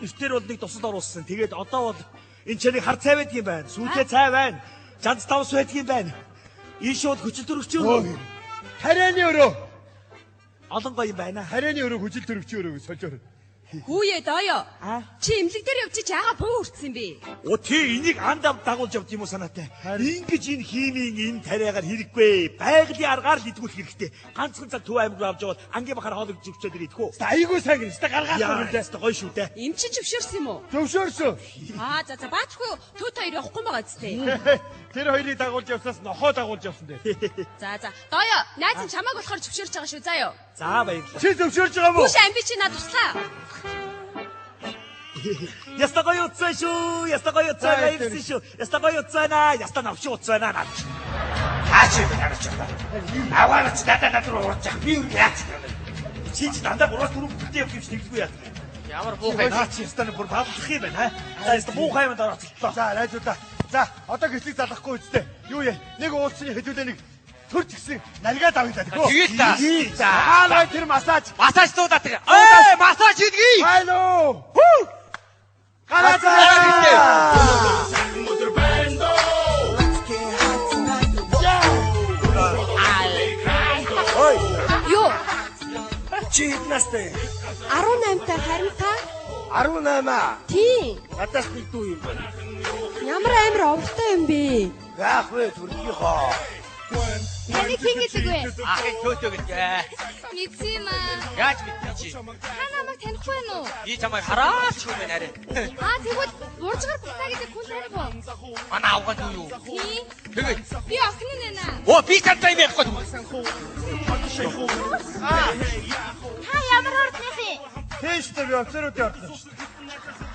Эртээр бол нэг тусал оруулсан. Тэгээд одоо бол энэ ч нэг хар цай байдаг юм байна. Сүүтэй цай байна. Жанц давс байдаг юм байна. Энэ шууд хүчил төрөгч юу? Тарианы өрөө. Олон гоё юм байна. Тарианы өрөө хүчил төрөгч өрөө гэж сольж өрөө. Хүүе доёо. Чи эмнэлэг дээр явчих яага буу хүртсэн бэ? Оо тий энийг анд ав дагуулж явд юм уу санаатай. Ингэж энэ химийн энэ тариагаар хэрэггүй. Байгалийн аргаар л идгүүлэх хэрэгтэй. Ганцхан цаг Төв аймаг руу авч явбал ангийн бахаар хоол гэж өгчөөд ирэх үү? Айгүй сайн гэнэ. Ста гаргаад Яа, яста гоё шүү дээ. Эм чи зөвшөөрсөн юм уу? Зөвшөөрсөн. Аа за за баачгүй төт хоёр явахгүй байгаа зү тэ. Тэр хоёрыг дагуулж явсаас нохоо дагуулж явсан дээ. За за. Доёо, найз нь чамааг болохоор зөвшөөрч байгаа шүү заа юу. За баярлалаа. Чи зөвшөөрж байгаа юм уу? Хүүш амби чи над туслаа. Яста гоё утсан шүү. Яста гоё утсан баярлсан шүү. Яста гоё утсанаа. Яста навши утсанаа над. Хаач юм харж байна. Аваарч надад над руу урж явах. Би юу яач юм бэ? Чи ч дандаа 3 4 бүтээ явах юм шиг тэгэлгүй яах юм. Ямар буухай. Наа чи яста нэг бүр баблах юм байна. За яста буухай юмд орцолтлоо. За найзуудаа. За одоо гэрчлэг залгахгүй үстэй. Юу яа? Нэг уулзсны хэдүүлээ нэг төр чигсэн налгаа давъя даа. Тэгээд та. За. Хаалаа тэр массаж. Массаж дуудаад байгаа. Эй, массаж хийдгий. Хайлоо. Хүү. Гараа гараад Ой, Юу? чи хэд настай? 18 та харин та? 18 аа. Тийм. Надаас нэг дүү юм байна. Ямар амар овтой юм бэ? Яах вэ төргийнхоо? Таныг хэн гэдэг вэ? Ахыг төөтөө гэдэг. Мэдсэн юм аа. Яаж мэдсэн чи? Та намайг танихгүй байна уу? Би чамайг хараач юм байна арай. Аа тэгвэл буржгар бутаа гэдэг хүн таних уу? Манай авган юу юу? Тийм. Тэгээд Би охин нь байна. Оо би чамтай юм ярихгүй. Та ямар ордных юм? Тийш дээ би офицеруудын ордны шүү.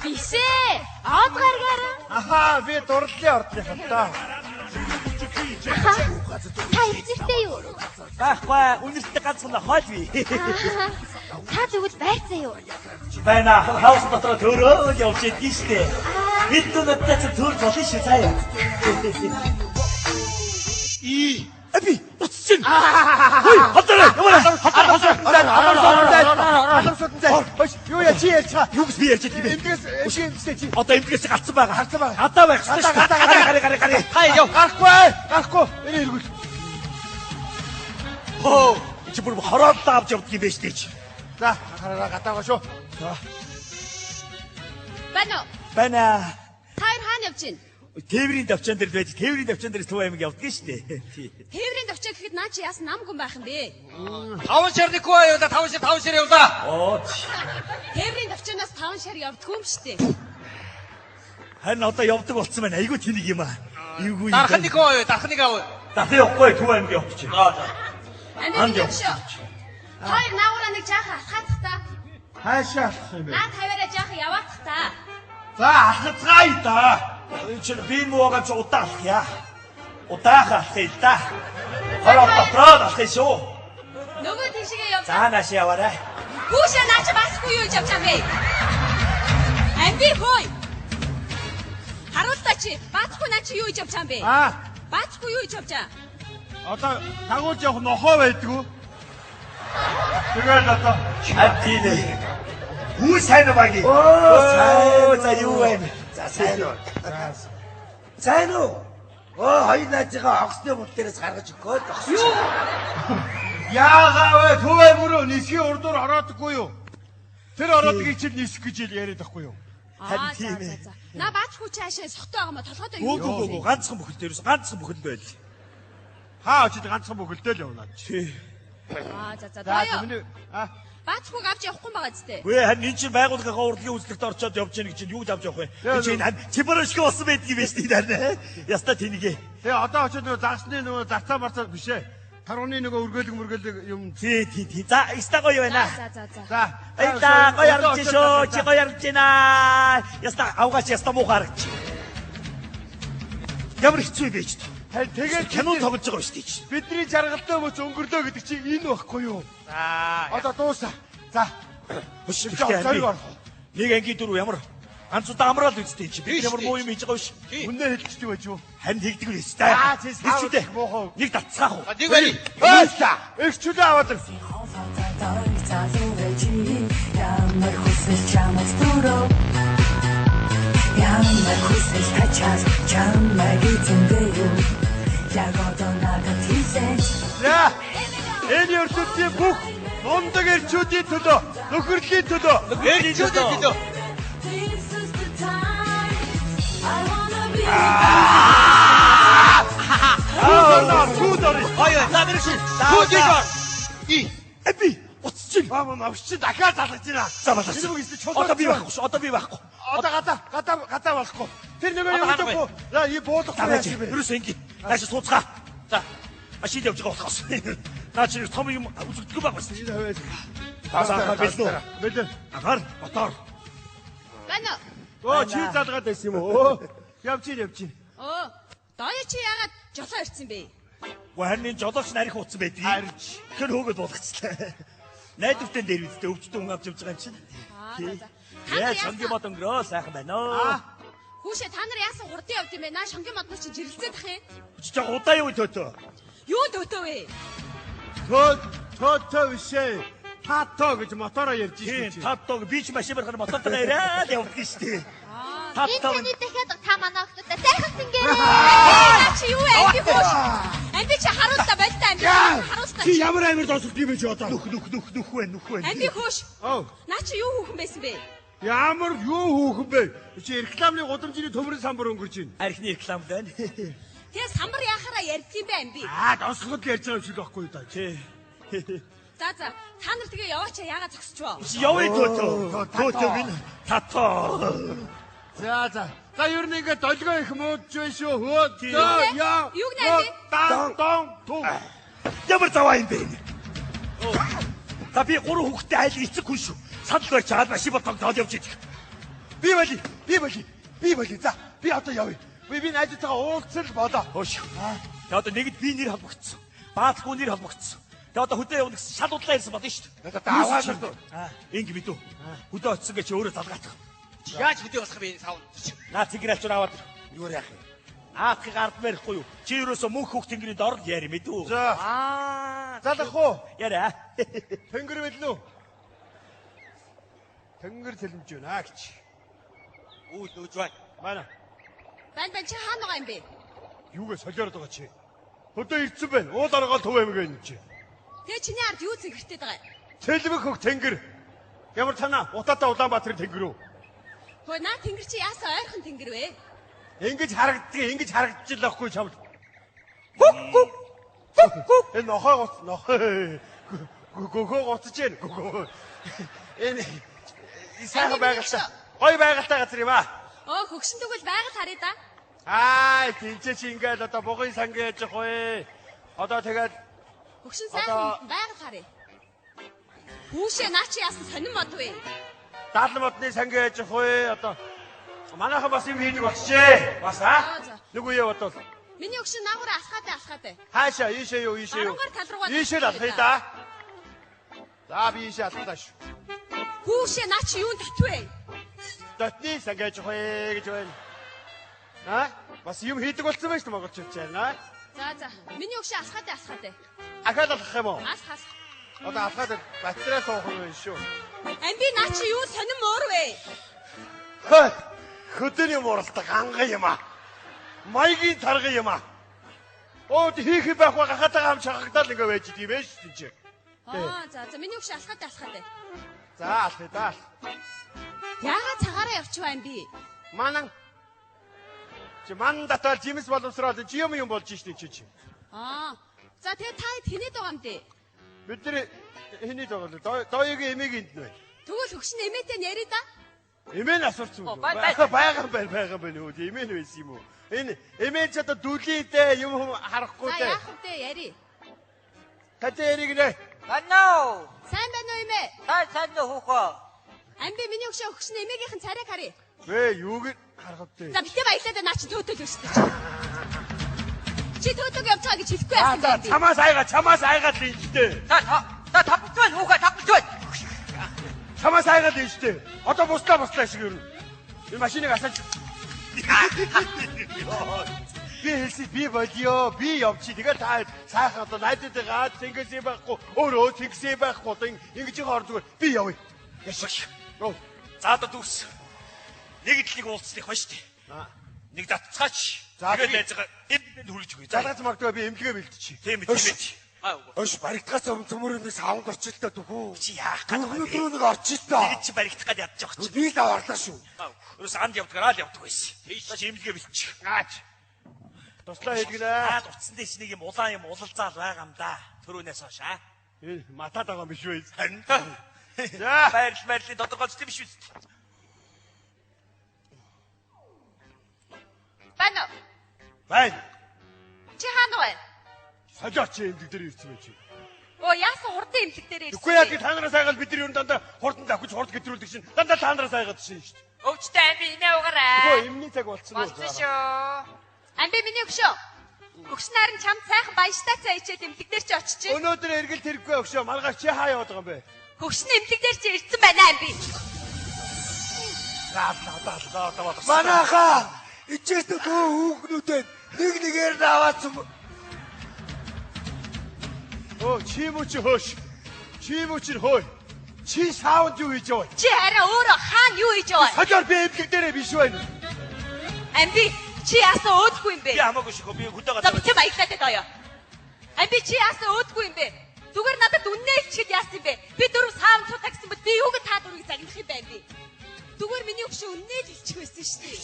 Биш ээ. Од гаргаараа. Ахаа би дурлалын ордных юм да. Аха. Та эцэгтэй юу? Байхгүй үнэртээ ганцхан хоол би. Та тэгвэл байрцаа юу? Байна. Хаус дотор төрөө явж идэх штэ. Бид надад ч төр болно шүү заяа. И аби утас чинь. Хой ходроо яваа. Ходроо Алам судан зай. Хойш юу яа чи ярьж байгаа? Юу гэж би ярьж байгаа юм бэ? Эмдгээс эмдгээс чи. Одоо эмдгээс гацсан байгаа. Гацсан байгаа. Гадаа байх ёстой шүү. Гадаа Гараа гараа гараа гараа. Та яв. Гарахгүй. Гарахгүй. Энэ эргүүл. Хөө чи бүр хорооллоо авч явдаг юм байна шүү дээ чи. За анхаараа гадаагаа шүү. За. Байна уу? Байна. Та хоёр хаана явж байна? Тээврийн давчаан дээр байж, тээврийн давчаан дээрс Төв аймаг явдаг шүү дээ. Тий. Тээврийн давчаа гэхэд наа чи яасан нам гүн байх юм бэ? 5 шар нэг хүү явуулаа 5 шар 5 шар явуулаа. Оо. Тээврийн давчаанаас 5 шар явдаггүй юм шүү дээ. Харин одоо явдаг болцсон байна. Айгүй тэнэг юм аа. Эвгүй. Дархан нэг хүү дархан нэг ав. Дархан явахгүй Төв аймаг явчих. За за. Амин шүү. Хоёр наагураа нэг жаахан алхаацх та. Хаашаа алхах юм бэ? Наа тавиараа жаахан яваацх та. За алхацгаая да. Энэ чинь би муугаа чи удаа алах яа. Удаах алах юм да. Хороо дотроо алах юм шүү. Нөгөө тийшгээ яв. За нааш яваарай. Хүүшээ наа чи басгүй юу гэж явж байгаа юм бэ? Амби хөөе. Харуултаа чи баацгүй наа чи юу хийж явж байгаа юм бэ? Аа. Баацгүй юу хийж явж байгаа? Одоо дагуулж явах нохоо байдгүй. Тэгээд одоо Хатинэ. Хүү сайн уу багий? Оо, сайн. За юу вэ? За сайн уу. Сайн уу? Оо, хоёр найзыгаа онгоцны бүл дээрээс гаргаж өгөхөд Юу? Яагаа вэ? Төв аймаг руу нисхийн урдуур ороодоггүй юу? Тэр ороодгийг чинь нисэх гэж яриад байхгүй юу? Аа за за за. Наа баацгүй чи хаашаа сохтой байгаа мó толгойдоо юу? Гүү гүү гүү ганцхан бүхэл дээрээс ганцхан бүхэл байл. Хаа очиж ганцхан бүхэлдээ л явна. Чи. Аа за за. За Доё. миний аа Баацгүйг авч явахгүй байгаа зү. Үгүй харин энэ чинь байгууллагынхаа урлагийн үзлэгт орчоод явж гин гэж чинь юу гэж авч явах вэ? Энэ чинь харин чимбаршиг болсон байдаг юм байна шүү дээ харин. Яста тэнийгэ. Тэгээ одоо очиж нөгөө загсны нөгөө зарцаа марцаа биш ээ. Таргууны нөгөө үргэлэг мөргөлөг юм. Тий тий тий. За яста гоё байна. За за за. За. Баярлаа гоё харагдаж шүү. Чи гоё харагдаж байна. Яста авгаач яста муу харагдаж. Ямар хэцүү юм бэ ч. Харин тэгээд Кино тоглож байгаа шүү дээ чи. Бидний жаргалтай мөч өнгөрлөө гэдэг чинь энэ байхгүй юу? За. Одоо дуусаа. За. Хөш зориг орох. Нэг ангийн дөрөв ямар ганц удаа амраал үсттэй чи. Би ямар муу юм хийж байгаа биш. Үнэ хэлчихдэг байж юу? Харин тэгдэг л өстэй. Аа, чи саавал муухай. Нэг татцгаах уу? Нэг барь. Хөөста. Их чөлөө аваад ирсэн. Залуу байж ямар хүсэл чамд төрөө Ямар хүсэл тачаас чамайг эзэндээ юу Яг одоо надад хэлээч За. Энэ ертөнцийн бүх мундаг эрчүүдийн төлөө, нөхөрлийн төлөө, Эрчүүдийн төлөө. This is the time I wanna be Күүд орно. Гоё. За мэрэгшин. Хүү тийш ор. И. Би уцчих. Аа навч чи дахиад залгаж байна. За болоо. Энэ үг ихтэй чулуу. Одоо би байхгүй шүү. Одоо би байхгүй. Одоо гадаа гадаа гадаа болохгүй. Тэр нөгөө Одоо юу харахгүй. гэдэг вэ? За и буулгах За байж. юм бэ? Ерөөсөө ингэ. Нааш сууцгаа. За. Машин явж байгаа болохоос. Наа чи том юм үзэгдэхгүй байгаа шүү. Энэ хавьяа. За анхаар бэлнэ үү? Бэлэн. Анхаар мотор. Байна уу? Оо чи залгаад байсан юм уу? Явж ийн явж ийн. Оо. Доё чи яагаад жолоо ирсэн бэ? Гэхдээ харин энэ жолооч нарих утсан байдаг. Харж. Тэгэхээр хөөгд болгоцлаа. Найдвартай дээр үсттэй өвчтөн хүн авч явж байгаа юм чинь. Аа за за. Та Яа нар шонгийн яасан? мод өнгөрөө сайхан байна оо. Хүүшээ та нар яасан хурдан явд юм бэ? Наа шонгийн модноо чи жирэлцээд ах юм. Чи жоо удаа юу төтөө. Юу дөтөө вэ? Төө төө төө бишээ. Тато гэж мотороо ярьж Тийм шээ. таттог би ч машин барахаар мотортойгоо яриад явдаг шүү дээ. Энэ Таттог таны дахиад та манай охтуудаа сайхан сэнгээрээ. Наа чи юу вэ? Амби хөөш. Амби чи харуултаа болтой амби. Харуултаа. Чи ямар амир досолт юм бэ чи одоо? нүх нүх нүх нүх вэ нүх вэ. Амби хөөш. Оо. Наа чи юу хүүхэн байсан бэ? Ямар юу хүүхэн бэ? Чи рекламны гудамжны төмрийн самбар өнгөрч байна. Архины рекламд байна. Тэгээ самбар яхаараа ярьдгийм бэ амби. Аа досгод л ярьж байгаа юм шиг байхгүй юу да. Тий. За за. Та нар тэгээ яваач яагаад зогсчихвоо? Чи явъя төтөө. Төтөө гин таттоо. За за. За ер нь ингээд долгио их муудж байна шүү. Хөө зөө яа. Юу гэнэ амби? Дан дон тун. Ямар заваа юм бэ энэ? За би гурван хүүхэдтэй айл эцэг хүн шүү. Санал барьж чаад машин ботог явж идэх. Би боли. Би боли. Би боли. За би одоо явъя. Би найзтайгаа уулзал болоо. Хөөш. Тэгээ одоо нэгд би нэр холбогдсон. Баалгүй нэр холбогдсон. Тэгээ одоо хөдөө явна гэсэн шал удлаа ярьсан болно шүү дээ. Одоо даваа л. Инг мэдүү. Хөдөө очсон гэж өөрөө залгаах. Яаж хөдөө босох бэ сав. Наа цэнгэр алчуур аваад. Юу яах юм? Наадхыг ард барихгүй юу? Чи ерөөсөө мөнх хөх тэнгэрийн доор л яри мэдүү. За. Аа. Залах уу? Яриа. Тэнгэр бэлнэ үү? Тэнгэр цэлмж байна гэж. Үйл нүүж байна. Манай Бан бан чи хаана байгаа юм бэ? юугээ солиороод байгаа чи? Хөдөө ирсэн байна. Уул оргоол төв аймаг байна чи. Тэгээ чиний ард юу цэнгэртэй байгаа юм? Цэлмэг хөх тэнгэр. Ямар танаа утаатай Улаанбаатарын тэнгэр үү? Хөө наа тэнгэр чи яасан ойрхон тэнгэр вэ? Ингэж харагддаг, ингэж харагдчихлаа байхгүй чамд. Гүк гүк. Гүк гүк. Энэ нохой гоц нохой. Гөгөө гоцож гин. Гөгөө. Энэ сайхан байгальтай. Гоё байгальтай газар юм аа. Оо хөгшин тэгвэл байгаль харъя да. Аа, тэнцээ чи ингээд одоо бугын санг яаж явах вэ? Одоо тэгээд Хөгшин сайхан байгаль харъя. Хүүшээ наа чи яасан сонин мод вэ? Даалан модны санг яаж явах вэ? Одоо манайхан бас юм хийдэг болчихжээ. Бас аа. Нэг үе бодвол. Миний өгшин наагураа алхаад алхаад. Хаашаа ийшээ юу ийшээ юу? Баруунгаар тал руугаа Ийшээ л алхая да. За би ийшээ алхлаа шүү. Хүүшээ наа чи юун татвэ? Дотны санг яаж явах вэ гэж байна. Аа? Бас юм хийдэг болсон байж монголчууд ч аа. За за. Миний өгшөө алхаад алхаад. Ахаад алхах юм уу? Алх алх. Одоо алхаад батарей суух юм байна шүү. Амби наа чи юу сонин муур вэ? Хөө. Хөдөөний мууралдаг анган юм аа. Маягийн тарган юм аа. Оо хийх юм байхгүй гахаад байгаа юм шахагдал ингээ байж идэв байж тийм чи. Аа за за миний өгшөө алхаад алхаад. За алхаа да. Яагаад цагаараа явчих вэ би? Манан. Чи ман татвал жимс боловсроод чи юм юм болж штэ чи чи. Аа. За тэгээ та хинээд байгаа юм дээ? Бид нар хинээд байгаа л дооёгийн эмээг энд нь байна. Тэгвэл хөгшин эмээтэй нь яриа да. Эмээ нь асуурсан юм. Байгаа байна байгаа байна өө эмээ нь байсан юм уу? Энэ эмээ ч одоо дүлийдээ юм харахгүй дээ. За яах вэ яри. Татэ яриг нэ. Байна уу? Сайн байна уу эмээ? Та сайн уу хөөхөө? Амби миний өгшөө өгшин эмээгийнхэн царайг харъя. Вэ юуг харах вэ? За битээ баялаа да наа чи төөтөл өсдөж. Чи төөтөг явж байгаа гэж хэлэхгүй яасан бэ? Чамаас айгаа чамаас айгаа л ийжтэй. Та та тавч байна хүүхээ тавч байна. Чамаас айгаа л ийжтэй. Одоо буслаа буслаа шиг өрнө. Энэ машиныг асаач. Би хэлсэн би болио би явчих. Тэгэл та сайхан одоо найзуудыгаа тэнгээс юм байхгүй өөрөө тэнгээс юм байхгүй одоо ингэж хоор зүгээр би явъя. Яшиг. За одоо дүүс. Нэг длийг уулзлах байна шүү дээ. Нэг татцгаач. Тэгээд найзгаа эмнэлэнд хүргэж өгье. Залгаж магадгүй би эмнэлгээ бэлтчихье. Тийм ээ тийм ээ. Өш баригдахаас өмнө цөмөрөөний савнд орчихлоо түүхүү. Чи яах гээд байгаа вэ? Нэг орчихлоо. Нэг чи баригдах гээд ядчих واخ. Би л орлоо шүү. Ерөөс анд явдгаараа л явдаг байсан. За чи эмнэлгээ бэлтчих. Аач. Туслаа хийлгэнэ. Аа утсан дээр чи нэг юм улаан юм улалзаал байгаа юм да. Төрөөнөөс хойш аа. Энэ матаад байгаа юм биш үү? Харин. За байрлал байрлалын тодорхойлолт биш үү? Байна уу? Байна. Чи хаана вэ? Солиоч эмнэлэг дээр ирсэн байж. Оо яасан хурдан эмнэлэг дээр ирсэн. Үгүй яа та нараас айгаад бид нар ер нь дандаа хурдан давхиж хурд гэтрүүлдэг шин. Дандаа та нараас айгаад шин шүү дээ. Өвчтэй амби инээ угаарай. Үгүй эмний цаг болцсон уу? Болцсон шүү. Амби миний өгшөө. Өгш наран чамд сайхан баяжтай цай ичээд эмнэлэг дээр чи очиж. Өнөөдөр эргэлт хэрэггүй өгшөө. Маргааш чи хаа яваад байгаа юм бэ? Хөгшин эмнэлэг дээр чи ирсэн байна амби. Манайхаа ичээс дөө хүүхнүүдэд нэг нэгээр нь аваадсан. Оо чи мө чи хөөш. Чи мө чи хөөй. Чи саунд юу хийж яваа? Чи хараа өөрөө хаана юу хийж яваа? Солиор би эмнэлэг дээрээ биш байна. Амби чи яасан өөдгүй юм бэ? Би хамаагүй шүү. Би хөдөө газар. За битээ баяглаад даа. Амби чи яасан өөдгүй юм бэ? Зүгээр надад үннээ хэлчихэд яасан юм бэ? Би дөрөв саав цуглаа гэсэн бол би юуг та дөрвийг загнах юм бэ амби? Зүгээр миний өгшөө үннээ л хэлчих байсан шүү дээ.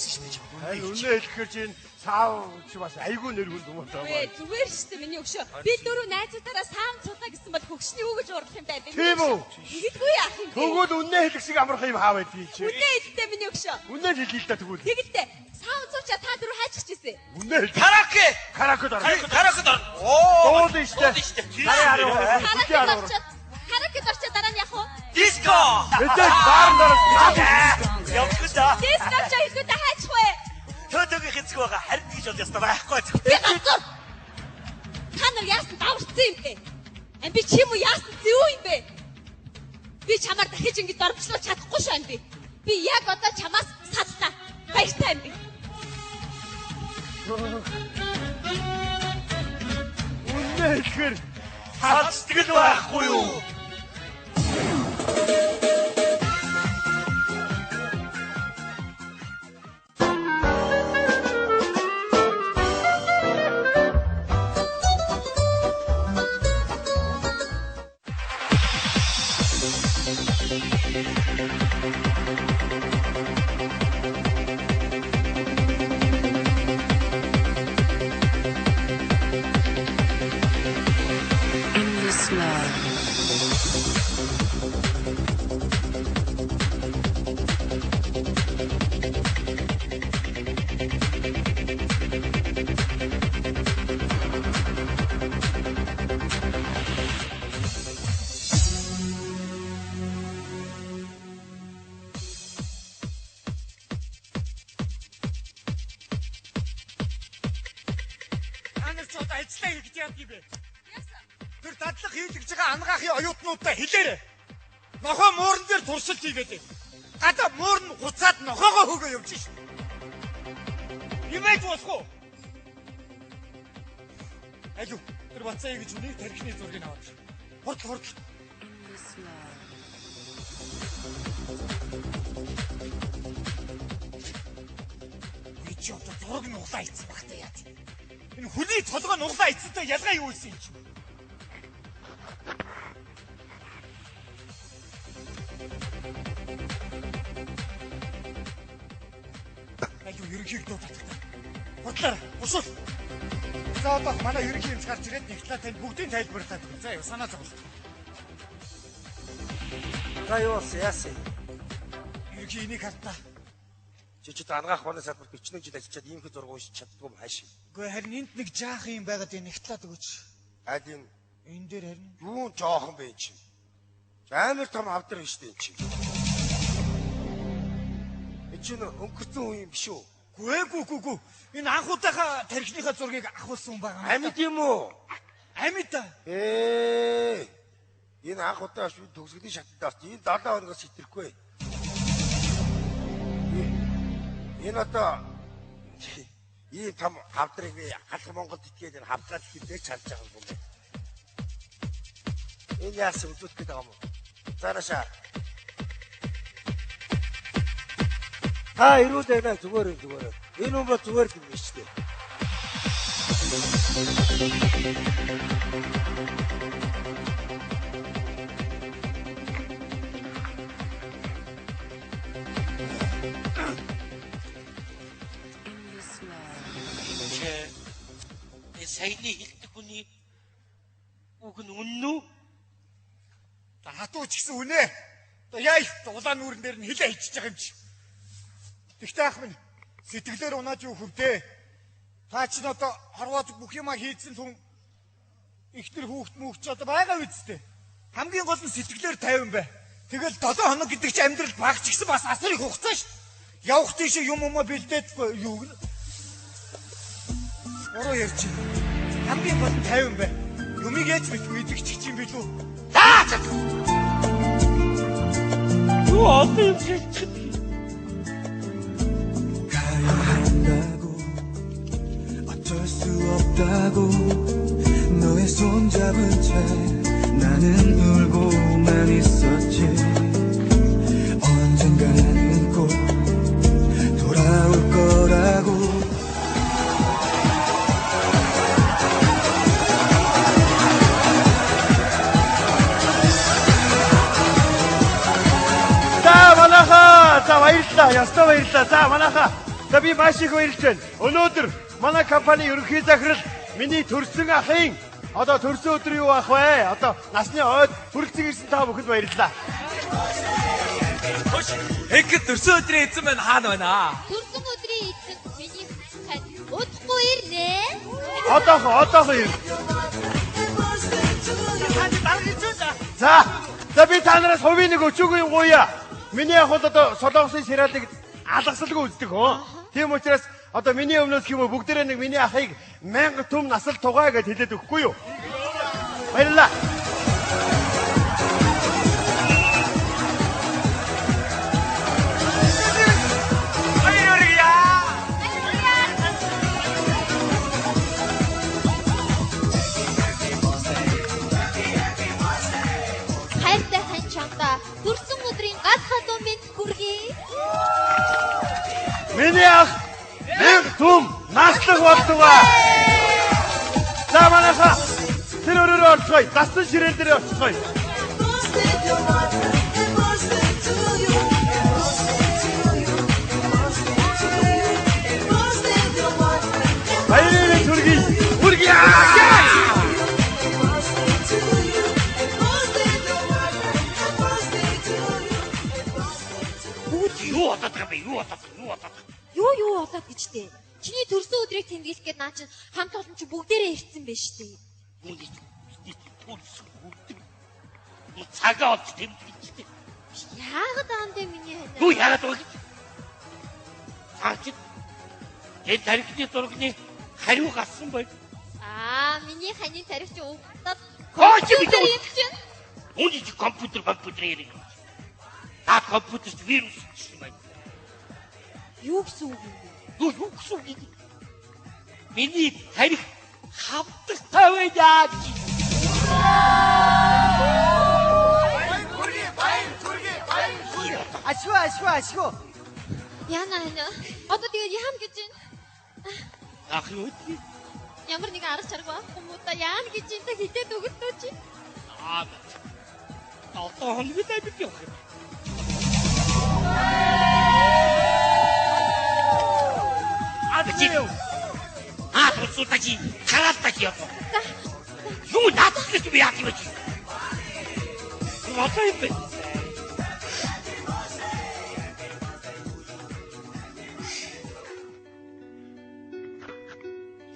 Харин үннээ хэлэхээр чи энэ саав чи бас айгүй нэр хүн юм даа. Үгүй зүгээр шүү дээ миний өгшөө. Би дөрөв найзуудаараа саав цуглаа гэсэн бол хөгшний юу гэж уурлах юм бэ амби? Тийм үү? Тэгэлгүй яах юм бэ? Тэгвэл үннээ хэлэх шиг амархан юм хаа байдгийг чи. Үннээ хэлдэг миний өгшөө. Үннээ хэлье л да тэгвэл. Тэгэлтэй. Саав цуучаа та дөрөв хайчих чийсэн. Үннээ хэл. Караоке. Караоке дор. Караоке дор. Оо. Дуулна штэ. Караоке орчоод. Караоке орчоод дараа нь яах вэ? Диско. Мэдээж баарн дор. Явах да. Диско ч хэлүүдэ хайчих вэ? Төөтөөгийн хэцэг байгаа. Харин гэж бол ястаа байхгүй. Би ганцаар. Та нар яасан даварцсан юм бэ? Амби чи юм уу яасан зэв юм бэ? Би чамаар дахиж ингэж дормжлуулж чадахгүй шүү амби. Би яг одоо чамаас саллаа. Баяртай амби. Үннээ хэлэхээр салцдаг л байхгүй юу? Endless love. Та нар ч одоо ажиллаа хийж яадаг юм бэ? Тэр дадлаг хийлгэж байгаа ангаахын оюутнуудаа хэлээрэй. Нохоо муурн дээр туршилт хийгээд байна. Гадаа муурн гуцаад нохоогоо хөөгөө явж шин. Имэж болох уу? Алив тэр Бацаа гэж үнийг тархины зургийг аваад. Хурдл хурдл. Би чи одоо зураг нуглаа ийцэн багтаа яаж? Энэ хүний толгой нуглаа ийцэнтэй ялгаа юу ийсэн юм чи? Алив ерөнхийг дуудаад. Хурдлаарай. Бушуул. За одоо манай ерөнхий эмч гарч ирээд нэг талаа танд бүгдийн тайлбарлаад өгнө. За яа санаа зовлоо. За юу болсон яасан? Ерөнхий энийг хартаа. Чи ч одоо ангаах ухааны салбарт 41 жил ажиллаад иймхэн зураг уншиж чаддгүй юм хааш. Үгүй харин энд нэг жаахан юм байгаад энэ нэг талаад өгөөч. Аль энэ Энэ дээр харин юун жоохон бэ чи? Амар том авдар биш үү чи? Энэ чинь өнгөрцөн хүн юм биш үү? Үгүй гүү гүү гүү. Энэ анх удаахаа тархиныхаа зургийг авахулсан хүн байгаа. Амьд юм уу? Амьд. Ээ. Энэ анх удаа биш төгсгөлийн шатанд орсон. Энэ 7 хоногоос итэрэхгүй. Энэ одоо ийм том хавдрыг би халах Монголд итгээд энэ хавдраад хизээж чалж байгаа юм байна. Энэ яасан үзүүлэх гээд байгаа юм уу? Зараашаа. Та эрүүл байна зүгээр юм зүгээр. Энэ хүн бол зүгээр юм биш үү? Чи саяны хэлдэг хүний үг нь үнэн үү? Хатуу ч гэсэн үнэ. Одоо яа их улаан нүүрэн дээр нь хилээ хийчихэж байгаа юм чи. Тэгтээ ах минь сэтгэлээр унаад юу хөвдөө. Та чинь одоо хорвоод бүх юма хийцэн хүн ихтер хүүхд мөхч одоо байгаа үсттэй. Хамгийн гол нь сэтгэлээр тайван бай. Тэгэл 7 хоног гэдэг чи амьдрал баг ч гэсэн бас асар их хугацаа шүү дээ. Явах тийшээ юм умаа бэлдээд юу гэнэ. Буруу ярьж байна. Хамгийн гол нь тайван бай. Юмыг яаж мэдгүй идэгч юм билүү? За за. Юу одоо юм шилжих 가야 한다고 어쩔 수 없다고 너의 손 잡은 채 나는 울고만 있었지 언젠가는 꼭 돌아올 거라고 За манайхаа за баярлалаа. Ёстой баярлалаа. За манайхаа за би маш их баярлж байна. Өнөөдөр манай компани ерөнхий захирал миний төрсөн ахын одоо төрсөн өдөр юу ах вэ? Одоо насны ойд хүрэлцэн ирсэн та бүхэнд баярлалаа. Ингээд төрсөн өдрийн эзэн маань хаана байна аа? Төрсөн өдрийн эзэн миний хань удахгүй ирнэ. Одоохон одоохон ир. За за би та нараас хувийн нэг өчүүгэн юм гуйя. Миний ах бол одоо Солонгосын сериалыг алгасалгүй үздэг хөө. Тийм учраас одоо миний өмнөөс гэх юм уу бүгдээрээ нэг миний ахыг 1000 түм насал тугай гэж хэлээд өгөхгүй юу? Баярлалаа. Хайртай хань чамдаа төрсөн өдрийн гад халуун мэнд хүргэе. Миний ах 1000 түм наслах болтугай. За манайхаа тэр өрөөрөө орцгоё. Дасан ширээн дээр орцгоё. Баярын төргий. Хүргье. Бүгд юу бодоод байгаа юм бэ? Юу бодоод байгаа? Юу бодоод байгаа? Юу юу болоод гэж дээ. Чиний төрсөн өдрийг тэмдэглэх гээд наа чин хамт олон чи бүгдээрээ ирсэн байж тээ. Үүний төрсөн өдөр. Цагаа олж тэмдэглэжтэй. Яагаад байгаа юм бэ миний хань? Юу яагаад байгаа гэж? Цаа чи энэ тархины зургийн хариу гарсан байна. Аа, миний ханийн тарих чи угтаад Хоо чи компьютер бид- юм чинь. Үүний чи компьютер компьютер яриг. Та компьютерт вирус юм байна. Юу гэсэн үг юм бэ? Юу юу гэсэн үг юм? Миний тарих хавдартай байна гэж. Ашгүй ашгүй ашгүй. Яна яна. Одоо тэгээд яам гэж байна? Ах юу вэ? Ямар нэгэн арга чарга байхгүй юм уу та? Яана гэж энэ та хитээд өгөлтөө чи. Аа. 7 хоног л амьд явах юм. Аа чи. Аа тусуу чи хараад та чи одоо. Юу наадах гэж би яах юм бэ чи? Одоо юм бэ?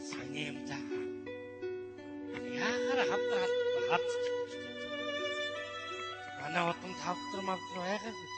Санем за. Яахаар хавдар хавцчих. Манай удам тавдар мавдар байгаагүй.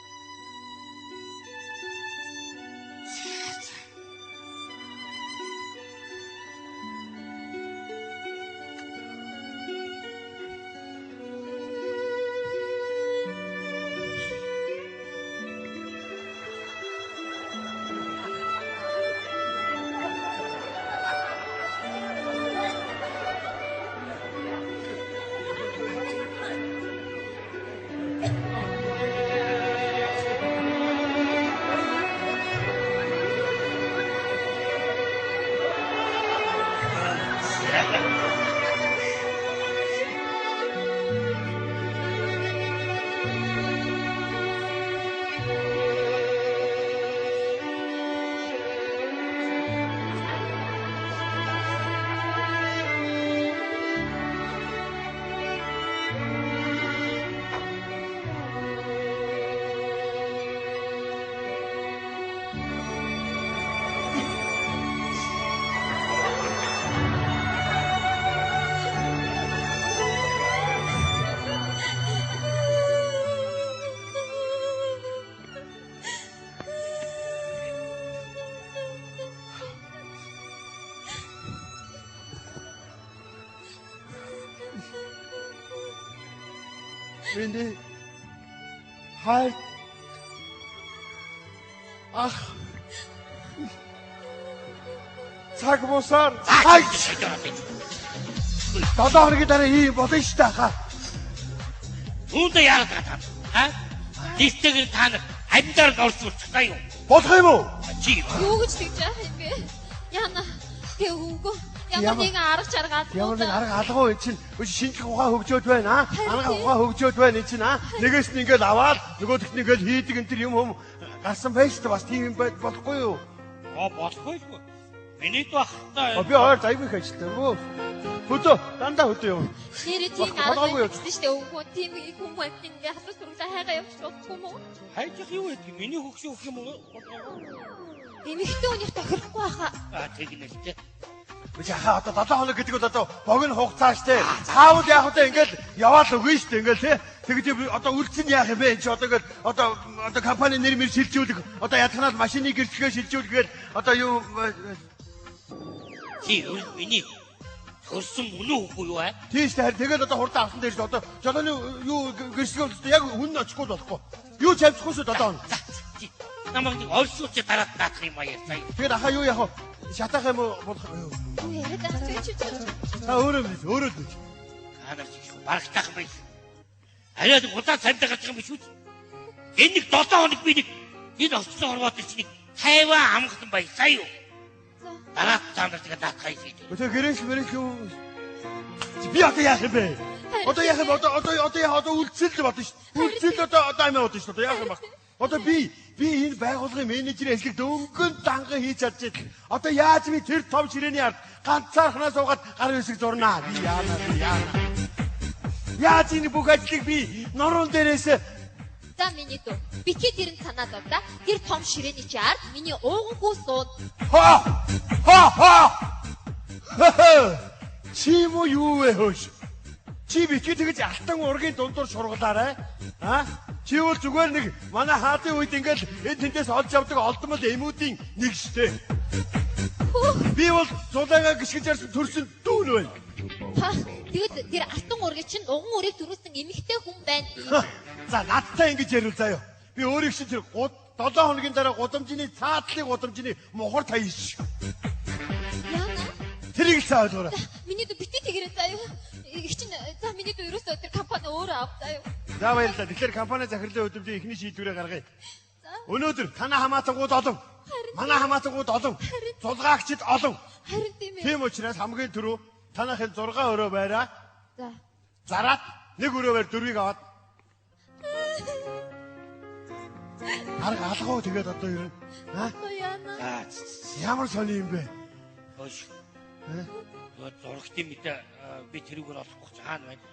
Миний хайр ах цаг бусаар Хай. 7 хоногийн дараа ийм болно шүү дээ хаа. Үүндээ яагаад байгаа та? Аа? Дистэйгэр та нар амьдаар л орсон юу? Болох юм уу? Чи Юу гэж тэгж яах юм бэ? Яна. Тэг үгүй. Ямар нэгэн арга чарга алга. Ямар нэг арга алгуу эн чинь шинжлэх ухаан хөгжөөд байна аа. Арга ухаан хөгжөөд байна эн чинь аа. Нэгээс нь ингээл аваад нөгөөх нь ингээл хийдэг энэ төр юм хүм гарсан байж та бас тийм юм болохгүй юу? Аа болохгүй л. Миний дүү ахтай. Би ойр айгүй их ажилтаа юм. Хөдөө дандаа хөдөө юм. Нэрээ тийм арга гэсэн шүү дээ. Үгүй тийм их хүн амт ингээ халуун сүргэлээ хайгаа явчих болохгүй юм уу? Хайчих юу гэдэг? Миний хөгшин өгөх юм уу? Эмэгтэй хүнийх тохирохгүй хаа. Аа тэгнэ л дээ. Үгүй хаа одоо 7 хоног гэдэг бол одоо богино хугацаа штэ. Цаавал яах вэ ингээл яваал өгнө штэ ингээл тий. Тэгж одоо үлдсэн яах юм бэ энэ чи одоо ингээл одоо компани нэр мэр шилжүүлэх одоо ядханаад машины гэрчлэгээ шилжүүлэх гээл одоо юу Чи миний төрсөн үнэн үгүй юу аа? Тийм штэ харин тэгэл одоо хурдан авсан дээр штэ одоо жолооны юу гэрчлэгээ бол яг хүн очихгүй болохгүй. Юу ч амжихгүй шүү 7 хоног. Намайг нэг орсууч дараад наадах юм аа ярьцаа. Тэгээд ахаа юу яах вэ? Шатаах юм уу болох юу? Яриад байгаа чи чи. Та өөрөө мэдээ, өөрөө л мэдээ. Та нар чи барагтаах юм байна. Арай нэг удаан цамдаа гарч байгаа юм биш үү? Энэ нэг 7 хоног би нэг энэ орчлон хорвоод чи нэг 50 амгалан баясаа юу? Дараад та нар тэгээд наадах юм шиг. Тэгээ гэрээс мэрээс юу? Би одоо яах юм бэ? Одоо яах юм? Одоо одоо одоо яах одоо үлдсэл л бодно шүү. Үлдсэл одоо одоо амиа бодно шүү. Одоо яах юм бэ? Одоо би энэ байгууллагын менежерийн ажлыг дөнгөн данган хийж чадчихэл. Одоо яаж би тэр том ширээний ард ганцаархнаа суугаад гар хэсэг зурнаа. Би яана би яана. Яаж энэ бүх ажлыг би нуруун дээрээс За миний дүү. Битгий тэрэн санаа зов да. Тэр том ширээний чи ард миний уугангүй сууд. Ха! Ха ха! Чи мө юу вэ хөөш? Чи битгий тэгж алтан ургийн дундуур шургалаарай. А? Чи бол зүгээр нэг манай хаатын үед ингээл энэ тэндээс олж явдаг олдмол эмүүдийн нэг штэ. Би бол зулайгаа гიშгэж ярьсан төрсөн дүүн байна. Та тэгэд тэр алтан ургийг чинь уган үрийг төрүүлсэн эмэгтэй хүн байна. За надтай ингэж ярил заяа. Би өөрийг чинь тэр 7 хоногийн дараа гудамжны цаатлын гудамжны мухар таяш. Яна? Тэрийг л цаа ойлгоорой. Миний дүү бити тэгэрээ заа юу. Их чинь за миний дүү ерөөсөө тэр компани өөрөө ав заа юу. За баярлалаа. Тэгэхээр компани захирлын хөдөлмөрийн эхний шийдвэрээ гаргая. Өнөөдөр танай хамаатангууд олон, манай хамаатангууд олон, зулгаагчид олон. Харин тийм ээ. Тийм учраас хамгийн түрүү танайхын 6 өрөө байраа За. зараад нэг өрөө байр дөрвийг аваад арга алгуу тэгээд одоо ер нь аа Яана. ямар сони юм бэ? Хөөш. Нөгөө зурагтын мэдээ би тэрүүгээр олохгүй ч хаана байна?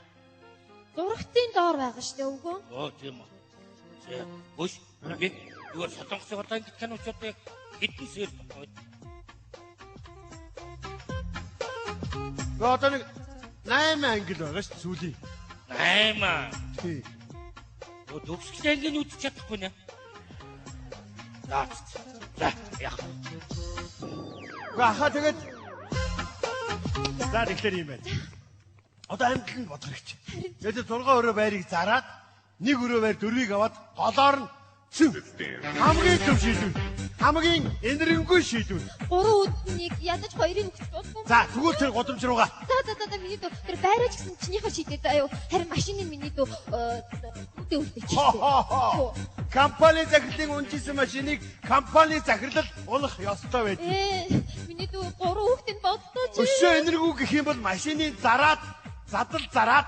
Зурагтын доор байгаа штэ өвгөө. Оо тийм үү. За хөөш. Би нөгөө солонгосын одоо ингэж кино ч одоо яг хэдэн сэр тогтоод. Гэхдээ одоо нэг 8 англи байгаа шүү дээ сүүлийн. 8. Тий. Нөгөө төгсгөл ангийн үзэж чадахгүй нэ. За. За яах. Гэхдээ ахаа тэгээд за тэгэхээр юм байна. Одоо амьдрал нь бодох хэрэгтэй. Тэгээд 6 өрөө байрыг зараад нэг өрөө байр дөрвийг аваад голоор нь цэв. Хамгийн зөв шийдвэр. Хамгийн энэрэнгүй шийдвэр. 3 үднийг ядаж хоёрыг өгч болов. За тэгвэл тэр гудамж руугаа. За за за миний дүү тэр байраач гэсэн чинийхээ шийдээ заа юу. Харин машины миний дүү үүдээ үлдээчих. Хо-хо-хо. Компани захирлын унжижсэн машиныг компани захирлал унах ёстой байдаг. Миний дүү 3 хүүхдийн бодлоо чи. Өшөө энэргүй гэх юм бол машины зараад задал зараад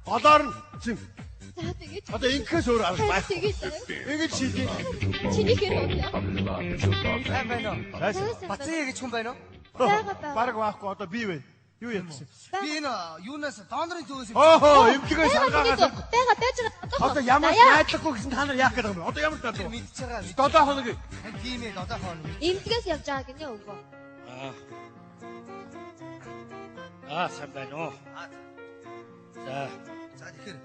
голоор нь цэв. За тэгээд Одоо ингэхээс өөр арга байхгүй. Тэгээд заа. Ингэж шийдээ. Чинийхээр удаа. Сайн байна уу? Сайн. Бацаа гэж хүн байна уу? Байгаа баа. Бараг байхгүй одоо би байна. Юу ярьсан? Би энэ юунаас донорын төвөөс Хоо эмнэлгээс шалгаагаас Бага байж байгаа. Одоо ямар найдлахгүй гэсэн та нар яах гээд байгаа юм бэ? Одоо ямар найдлага? Мэдчихэж байгаа. 7 хоног. Тийм ээ 7 хоног. Эмнэлгээс явж байгаа гинэ өвгөө. Аа. Аа сайн байна уу? За. За тэгэхээр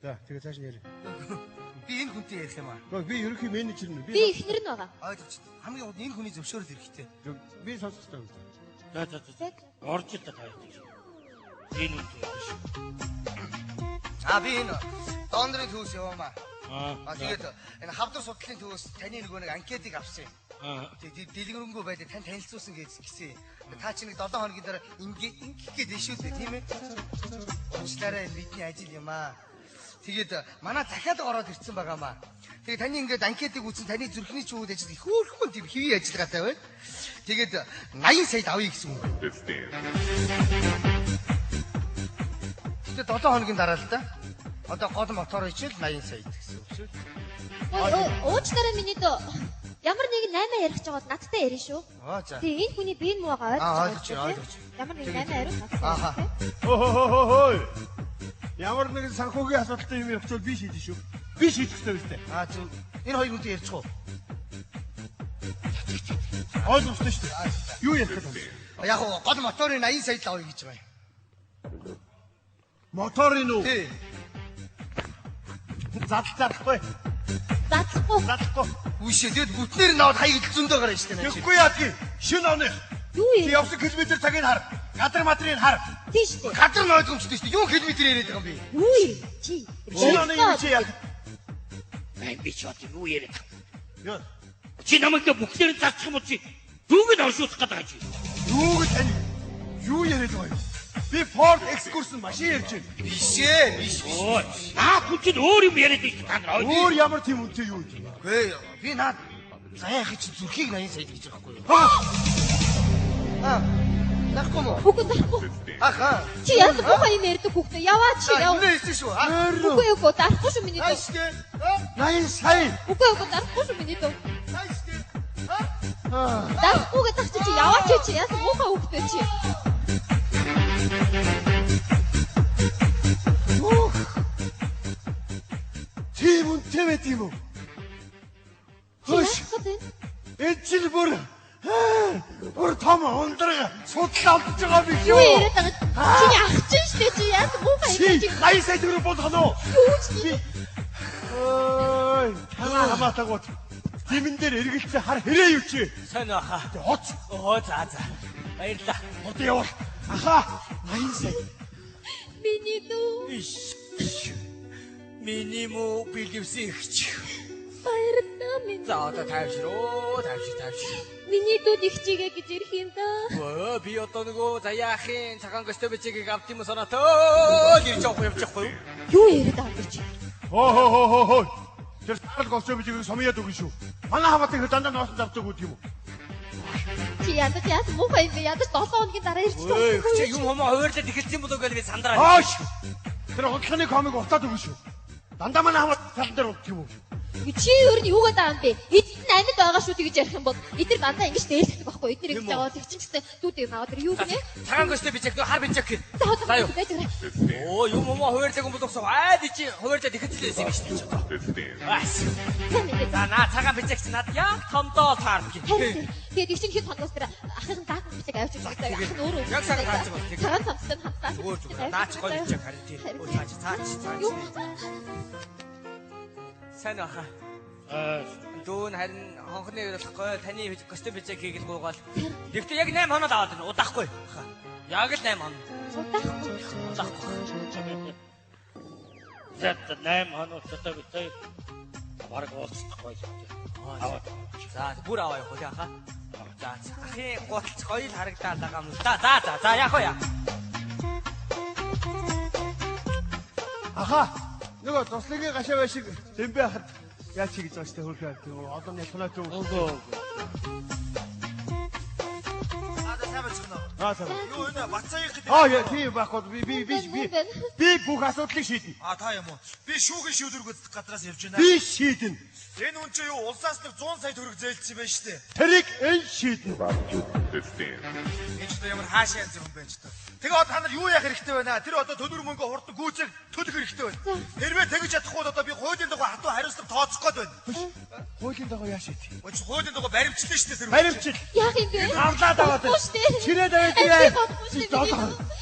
За тэгээ цааш нь яриа. Би энэ хүнтэй ярих юм аа. Гэхдээ би ерөнхий менежер нь. Би эхнэр нь байгаа. Ойлгоч. Хамгийн гол нь энэ хүний зөвшөөрөл хэрэгтэй. Би сонсох хэрэгтэй юм. За за за. Орж ил та яаж. Энэ үнтэй биш. Аа би энэ донорын төвөөс яваамаа. Аа тэгээд энэ хавдар судлалын төвөөс таны нөгөө нэг анкетыг авсан юм. Аа. Тэгээд дэлгэрэнгүй байлаа тань танилцуулсан гэж гисэн. Та чи нэг 7 хоногийн дараа ингээ ингэх гээд шүү дээ тийм ээ. Уучлаарай бидний ажил юм аа. Тэгээд манай захиалга ороод ирсэн байгаамаа. Тэгээд таны ингээд анкетыг үзсэн таны зүрхний чүүд ажил их хөөрхөн тийм хэвийн ажиллагаатай байна. Тэгээд 80 сая авъя гэсэн үг. Гэтэ 7 хоногийн дараа л да. Одоо гол мотор ичэл 80 сая гэсэн үг шүү. Уучлаарай миний дөө. Ямар нэгэн 8 ярих гэж байгаа бол надтай ярина шүү. Аа за. Тэгээ энэ хүний бие нь муу байгаа ойлгож ойлгож байна. ойлгож. Ямар нэгэн 8 яриул надтай. Ааха. Хөө. Ямар нэгэн санхүүгийн асуудалтай юм ярих бол би шийдэн шүү. Би шийдэх ёстой биз дээ. Аа зөв. Энэ хоёр хүнтэй ярьчих уу? Ойлгомжтой шүү дээ. Юу ярих гэдэг юм? Яг гоо гол моторын 80 сая л авъя гэж байгаа юм. Моторын үү? Тий. Задал задлахгүй. Задлахгүй. Задлахгүй. Үшээ тэгэд бүтнээр нь аваад хаяг зөндөө гарна шүү дээ. Тэгэхгүй яадгийг. Шинэ оных. Юу юм? Явсан километр цагийг хар. Газар матрыг хар. Тийм шүү дээ. Газар нь ойлгомжтой шүү дээ. Юу километр яриад байгаа юм бэ? Юу юм? Чи. Шинэ оны юм чи яа? Ай би ч одоо юу яриад байгаа юм? Чи намайг бүгдээр нь зарчих юм уу чи? Юуг нь оршуулах гэдэг чи? Юуг тань юу яриад байгаа юм? Би Ford Excursion машин ярьж байна. Биш ээ, биш биш. Наад хүн чинь өөр юм яриад байна та нар. Өөр ямар тийм үнэтэй юу юм? Үгүй би наад заяахын чинь зүрхийг 80 сая гэж байгаа байхгүй юу? Аа. Зарахгүй мó? Үгүй зарахгүй. Аха. Чи яасан муухай юм ярьдаг хүүхдээ яваа чи яв. Үнэ хэлсэн шүү. Үгүй үгүй зарахгүй шүү миний дүү. 80 сая. Үгүй үгүй зарахгүй шүү миний дүү. Аа. Зарахгүй гэдэг чи чи яваа чи чи яасан муухай хүүхдээ чи. Өөх. Тийм үнэтэй байт юм уу? Хөш. Энэ чинь бүр бүр том ундраг судлал олдож байгаа юм Юу юу? яриад байгаа? Чиний ах чинь шүү дээ чи яасан муухай юм чи. 80 сая төгрөг болох нь уу? Юу ч Би Ой, танаа хамаатагууд димэн дээр эргэлцээ хар хэрээ юу чи? Сайн уу аха. Хоц. Оо за за. Баярлалаа. Одоо явуул. Аха 80 сая. Миний дүү. Иш. Миний муу бэлэвсэн ихч. Баярлалаа минь. За одоо тайвшир. Оо тайвшир тайвшир. Миний дүү нэгчигээ гэж ирэх юм даа. Өө би одоо нөгөө заяа ахын цагаан костюм бичгийг авт юм санаатай ирж явах явж явахгүй юу? Юу яриад байгаа юм чи? Хоо хоо хоо хоо хоо. Тэр сарал костюм бичгийг сумьяад өгнө шүү. Манай хамаатан их дандаа ноосон давдаг үү юм уу? Чи ядаж яасан муухай юм бэ? Ядаж 7 хоногийн дараа ирчих Өө чи юм хомоо хуваарлаад эхэлсэн болов гэж би сандраа. Хоош. Тэр худалдааны комик утаад өгнө шүү. Дандаа манай хамаатан талан дээр унтдаг юм уу? Чи өөр нь юугаад байгаа юм бэ? Эдгээр нь амьд байгаа шүү тэгж ярих юм бол эдгээр дандаа ингэж дээлдэг байхгүй. Эдгээр ингэж аваад тэг чинь гэсэн дүүд юм аваад тэр юу гинэ? Цагаан костюм бичиг нөө хар бичиг гэх. За За юу. байж байгаа. Оо юм хомоо хуваарлаагүй юм болов айд чи хуваарлаад эхэлсэн байсан юм шүү дээ. Аас. За наа цагаан бичиг чи над яг томдоо таардаг. Тэгээд их чинь хэд хоногоос тэр ахын даах бичиг авчиж байгаа. Ах нь өөрөө Яг цагаан таарч байгаа. Цагаан цамцтай нь хамтаа. Зүгээр зүгээр. Наач гоё бичиг харин тийм. Өө цааш цааш цааш. Юу? Сайн уу хаа. Дүүн харин хонхны болохгүй таны костюм бичиг хийгэл гуйгаал. Тэгвэл яг 8 хоноод аваад байна. Удаахгүй. Яг л 8 хоног. Удаахгүй. Удаахгүй. За 8 хоног одоо бид хоёр бараг уулзахгүй. Аваад. За бүр аваа явах уу тий хаа. За ахын гуталц гоё л харагдаад байгаа юм л да. За за за яах вэ яа. Аха нөгөө туслыгийн гашаа бай шиг тэмбэ хахад яаж чи гэж байгаа штэ хөрхөө тийм үү одоо нялхнаа зү. Үгүй. Аа за сайн байцгаана уу? Аа сайн. Юу энэ Бацаих гэдэг. Аа яа тийм байхгүй би би би би би бүх асуудлыг шийднэ. Аа та юм уу? Би шүүхийн шийдвэр гүйцэтгэх газраас явж байна. Би шийднэ. Энэ үн чи юу улсаас нэг 100 сая төгрөг зээлсэн байх штэ. Тэрийг энэ шийднэ. Энэ ч одоо ямар хаашаа янз юм бэ ч одоо. Тэгээ одоо та нар юу яах хэрэгтэй вэ? Тэр одоо төлөр мөнгө хурдан гүйцэх төлөх хэрэгтэй байна. Хэрвээ тэгж чадахгүй бол одоо би хуулийн дагуу хатуу хариуцлага тооцох гээд байна. Хуулийн дагуу яаш шийдэх? Үгүй чи хуулийн дагуу баримтлаа штэ тэр. Баримтчил. Яах юм бэ? Авлаад аваад. Чирээд аваад ирээ.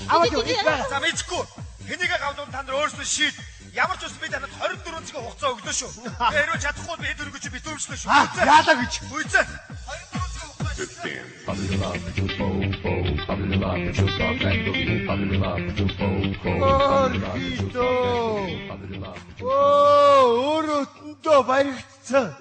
Аваад яв. За мэдхгүй. Хэнийг гавдуун та нар өөрсдөө шийд. Ямар ч үс би танад 24 цагийн хугацаа өглөө шүү. Тэгээ хэрвээ чадахгүй бол би хэд өргөж битүүрчлээ шүү. Яалаа гэж. Үйцээ. Орхидоо. Оо, өөрөө өтөндөө баригдсан.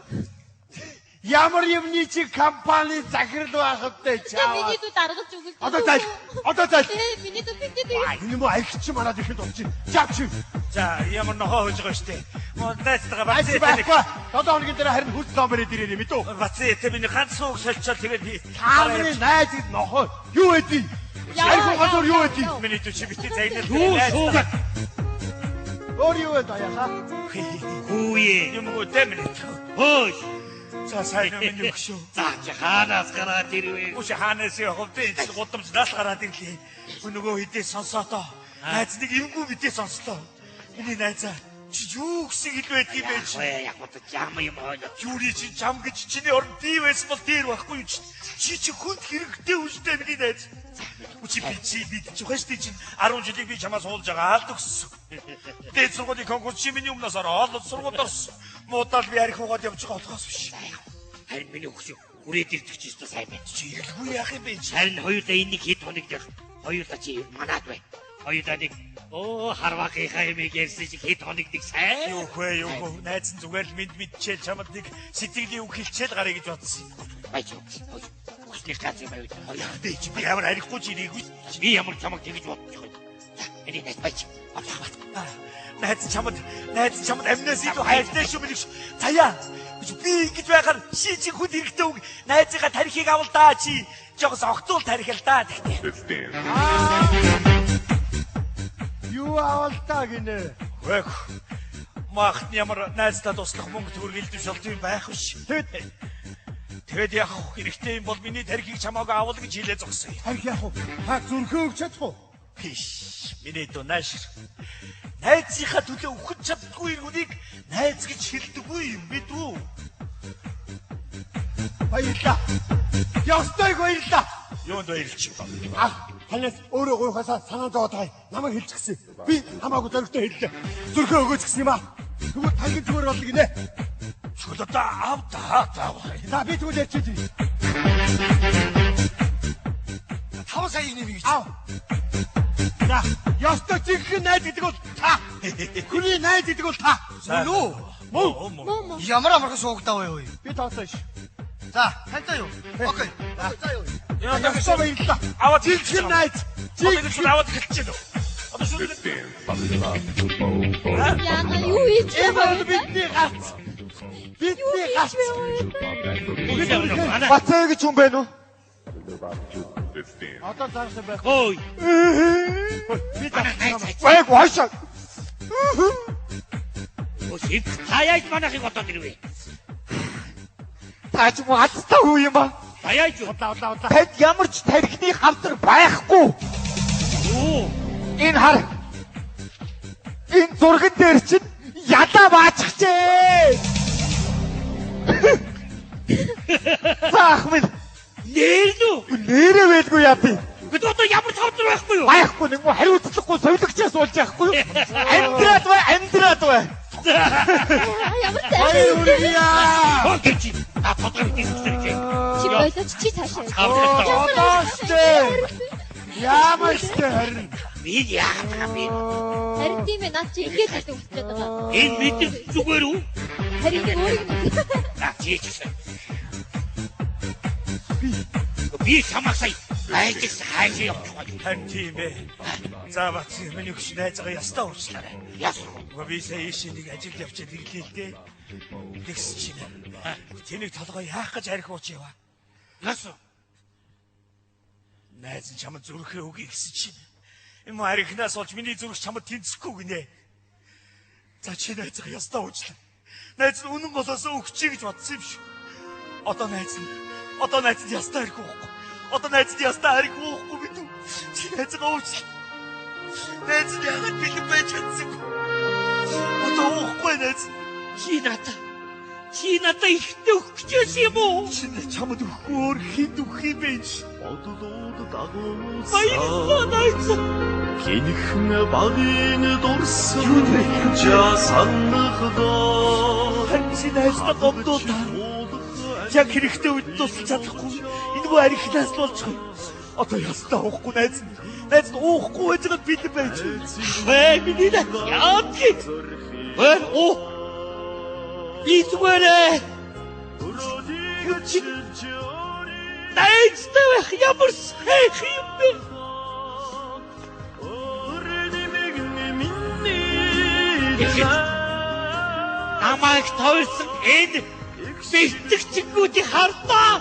Ямар юмны чи компани захирал байх вэ чаа? Миний дүү даргаж өгөл. Одоо зайл. Одоо зайл. Миний дүү бидний дүү. Энэ юм уу аяг чи манад ихэнд болчих. Жав чи. За ямар нохоо хөөж байгаа штэ. Найзтайгаа Бацсан байхгүй. 7 хоногийн дараа харин хүч номер ирээрээ мэдүү. Бацсан этэ миний ганц сууг солилцоод тэгээд би Та нарын найз гэд нохоо юу эдий? Арх газар юу эдий? Миний дүү чи бити загнал. Юу суугаад. Өөр юу вэ даяхаа? Хүүе. Юм уу тэ миний. Хөөш. За сайн юм миний өгшөө. За чи хаанаас гараад ирвэ? Үгүй хаанаас явах вэ? Энэ гудамжнаас гараад ирлээ. Нөгөө хэдий сонсоотоо. Найз нэг эвгүй мэдээ сонслоо. Миний найзаа чи юу гэсэн хэл байдгийг бэ чи? Яг одоо жам юм хойлоо. Юуны чи жам гэж чиний оронд би байсан бол дээр байхгүй юу чи? Чи чи хүнд хэрэгтэй үстэй миний найз. Үчи би чи би чи хөштэй чи 10 жилийг би чамаас уулж байгаа алд өгсөн. Дээд сургуулийн конкурс чи миний өмнөөс ороод сургуульд орсон. Муудаал би арх угаад явж байгаа болохоос биш. Харин миний өгш хүрээд ирдэг чи өстой сайн байна. Чи ирэлгүй яах юм бэ чи? Харин хоёулаа энийг хэд хоног дээр хоёулаа чи манад бай. Хоёулаа нэг оо харвагийнхаа ямиг ярьсан шиг хэд хоног нэг сайн. Юу вэ юу вэ? Найз нь зүгээр л мэд мэдчээл чамд нэг сэтгэлийн үг хэлчээл гарыг гэж бодсон. Баяж. Үсний гац юм байв. Хоёулаа би чи би ямар арихгүй чи ирээгүй. Би ямар чамаг тэгж бодчих вэ? За миний найз баяж. Найз чамд найз чамд амнаас илүү хайртай шүү миний. Заяа. Би ингэж байхаар чи чи хүнд хэрэгтэй үг найзынхаа тархийг авал даа чи жоо согтуул тархил даа тэгтээ. Юу авал та гинэ? Вэг. Махт ямар найздаа туслах мөнгө төгрөг илдэв шолт юм байх биш. Тэгэд яах вэ? Хэрэгтэй юм бол миний тархийг чамаагүй авал гэж хэлээ зогсъё. Тархи яах вэ? Та зүрхөө өгч чадах уу? Хиш. Миний дүү нааш. Найзынхаа төлөө үхэж чаддгүй хүнийг найз гэж хэлдэггүй юм бид үү? Баярлалаа. Ёстой их баярлалаа. Юунд баярлж байна? Ах танаас өөрөө гуйхасаа санаа зовоод байгаа юм. Намайг хэлчихсэн. Би хамаагүй зөрөгтэй хэллээ. Зүрхөө өгөөч гэсэн юм аа. Тэгвэл тангийн зүгээр болно гинэ. Тэгвэл одоо ав та та. За би тэгвэл ярьчих чинь. 5 сая нэмий гэж. Ав. За, ёстой жинхэнэ найз гэдэг бол та. Хүний найз гэдэг бол та. Мөн үү? Мөн. Ямар амархан суугдаа вэ юу? Би тооцоо ш. За, тантай юу? Окей. За юу. Яа, Ясаа баярлалаа. Аваад Жинхэнэ найз. Одоо шууд аваад эхэлчихэв. Одоо шууд Яна юу хийж Энэ байгаа бол вэ? бидний гац. Бидний гац. Манай Бацаа гэж хүн байна уу? Одоо цаашаа байх. Ой, Би манай найз Байг хойшоо. Өө, та яаж манайхыг бодоод ирвэ? Та ч юм уу азтай хүү юм аа. Та яаж юу? Удлаа удлаа удлаа. Танд ямар ч тархины хавдар байхгүй. Юу? Энэ хар. Энэ зурган дээр чинь ялаа бааччихжээ. За ах минь Нэр лүү? нэрээ байлгүй яа би. Бид одоо ямар ч хавдар байхгүй юу? Байхгүй нэг мө хариуцлагагүй совилогчаас болж яахгүй юу? Амьдраад бай, амьдраад бай. Ямар Баяр цай. хүргье. Хөө гэж. Та тодорхой битгий зүсэрч. Чи болооч чи цаашаа. Одоо штэ. Ямар штэ харин. Би яагаад байгаа юм бэ? Харин тийм ээ наад чи ингэж л үсчээд байгаа. Энэ мэдэр зүгээр үү? Харин өөрийг нь За чи ч гэсэн. Би чамайг сая айжс хайж явчих байх. Харин тийм ээ. За бац миний өгч найзгаа ястаа уучлаарай. Яс. Уга би сая ийшээ нэг ажилд явчихад ирлээ л дээ. Тэгсэн чинь тэнийг толгой яах гэж арх ууч яваа. Яс. Найз нь чамд зүрхээ өгье гэсэн чинь юм архинаас болж миний зүрх чамд тэнцэхгүй гинэ. За чи найзгаа ястаа уучлаа. Найз нь үнэн голоос өгчий гэж бодсон юм шүү. Одоо найз нь одоо найз нь ястаа арх уухгүй. Одоо найз нь ястаа арх уухгүй бид үү? Чи найзгаа уучлаа. Найз нь яагаад бэлэн байж чадсангүй. Одоо уухгүй найз. Чи надаа чи надаа ихтэй өгөх гэж байсан юм уу? Чи чамд өгөхгүй өөр хүнд өгөх юм бэ? Бодлууд дагуулсан Баярлалаа найз. Хинхэн багын дурсан Жасанхдаа Харин чи найздаа гомдуу та. Яг хэрэгтэй үед тусалж чадахгүй. Энэ бүү архинаас л болж байгаа. Одоо ястаа уухгүй найз нь. Найз нь уухгүй байж байгаад бэлэн байж. Вэ миний найз яад гэж. Вэ оо. Би зүгээрээ. Чи найзтай байх ямар сайхан юм бэ? Тэгэхэд намайг тойрсон энэ бэлтгэгчгүүдийг харлаа.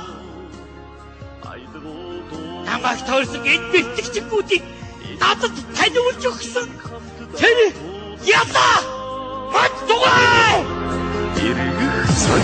Намайг тойрсон энэ бэлтгэгчгүүдийг надад таниулж өгсөн. Тэр ялаа. Бат дугай. Иргэх цаг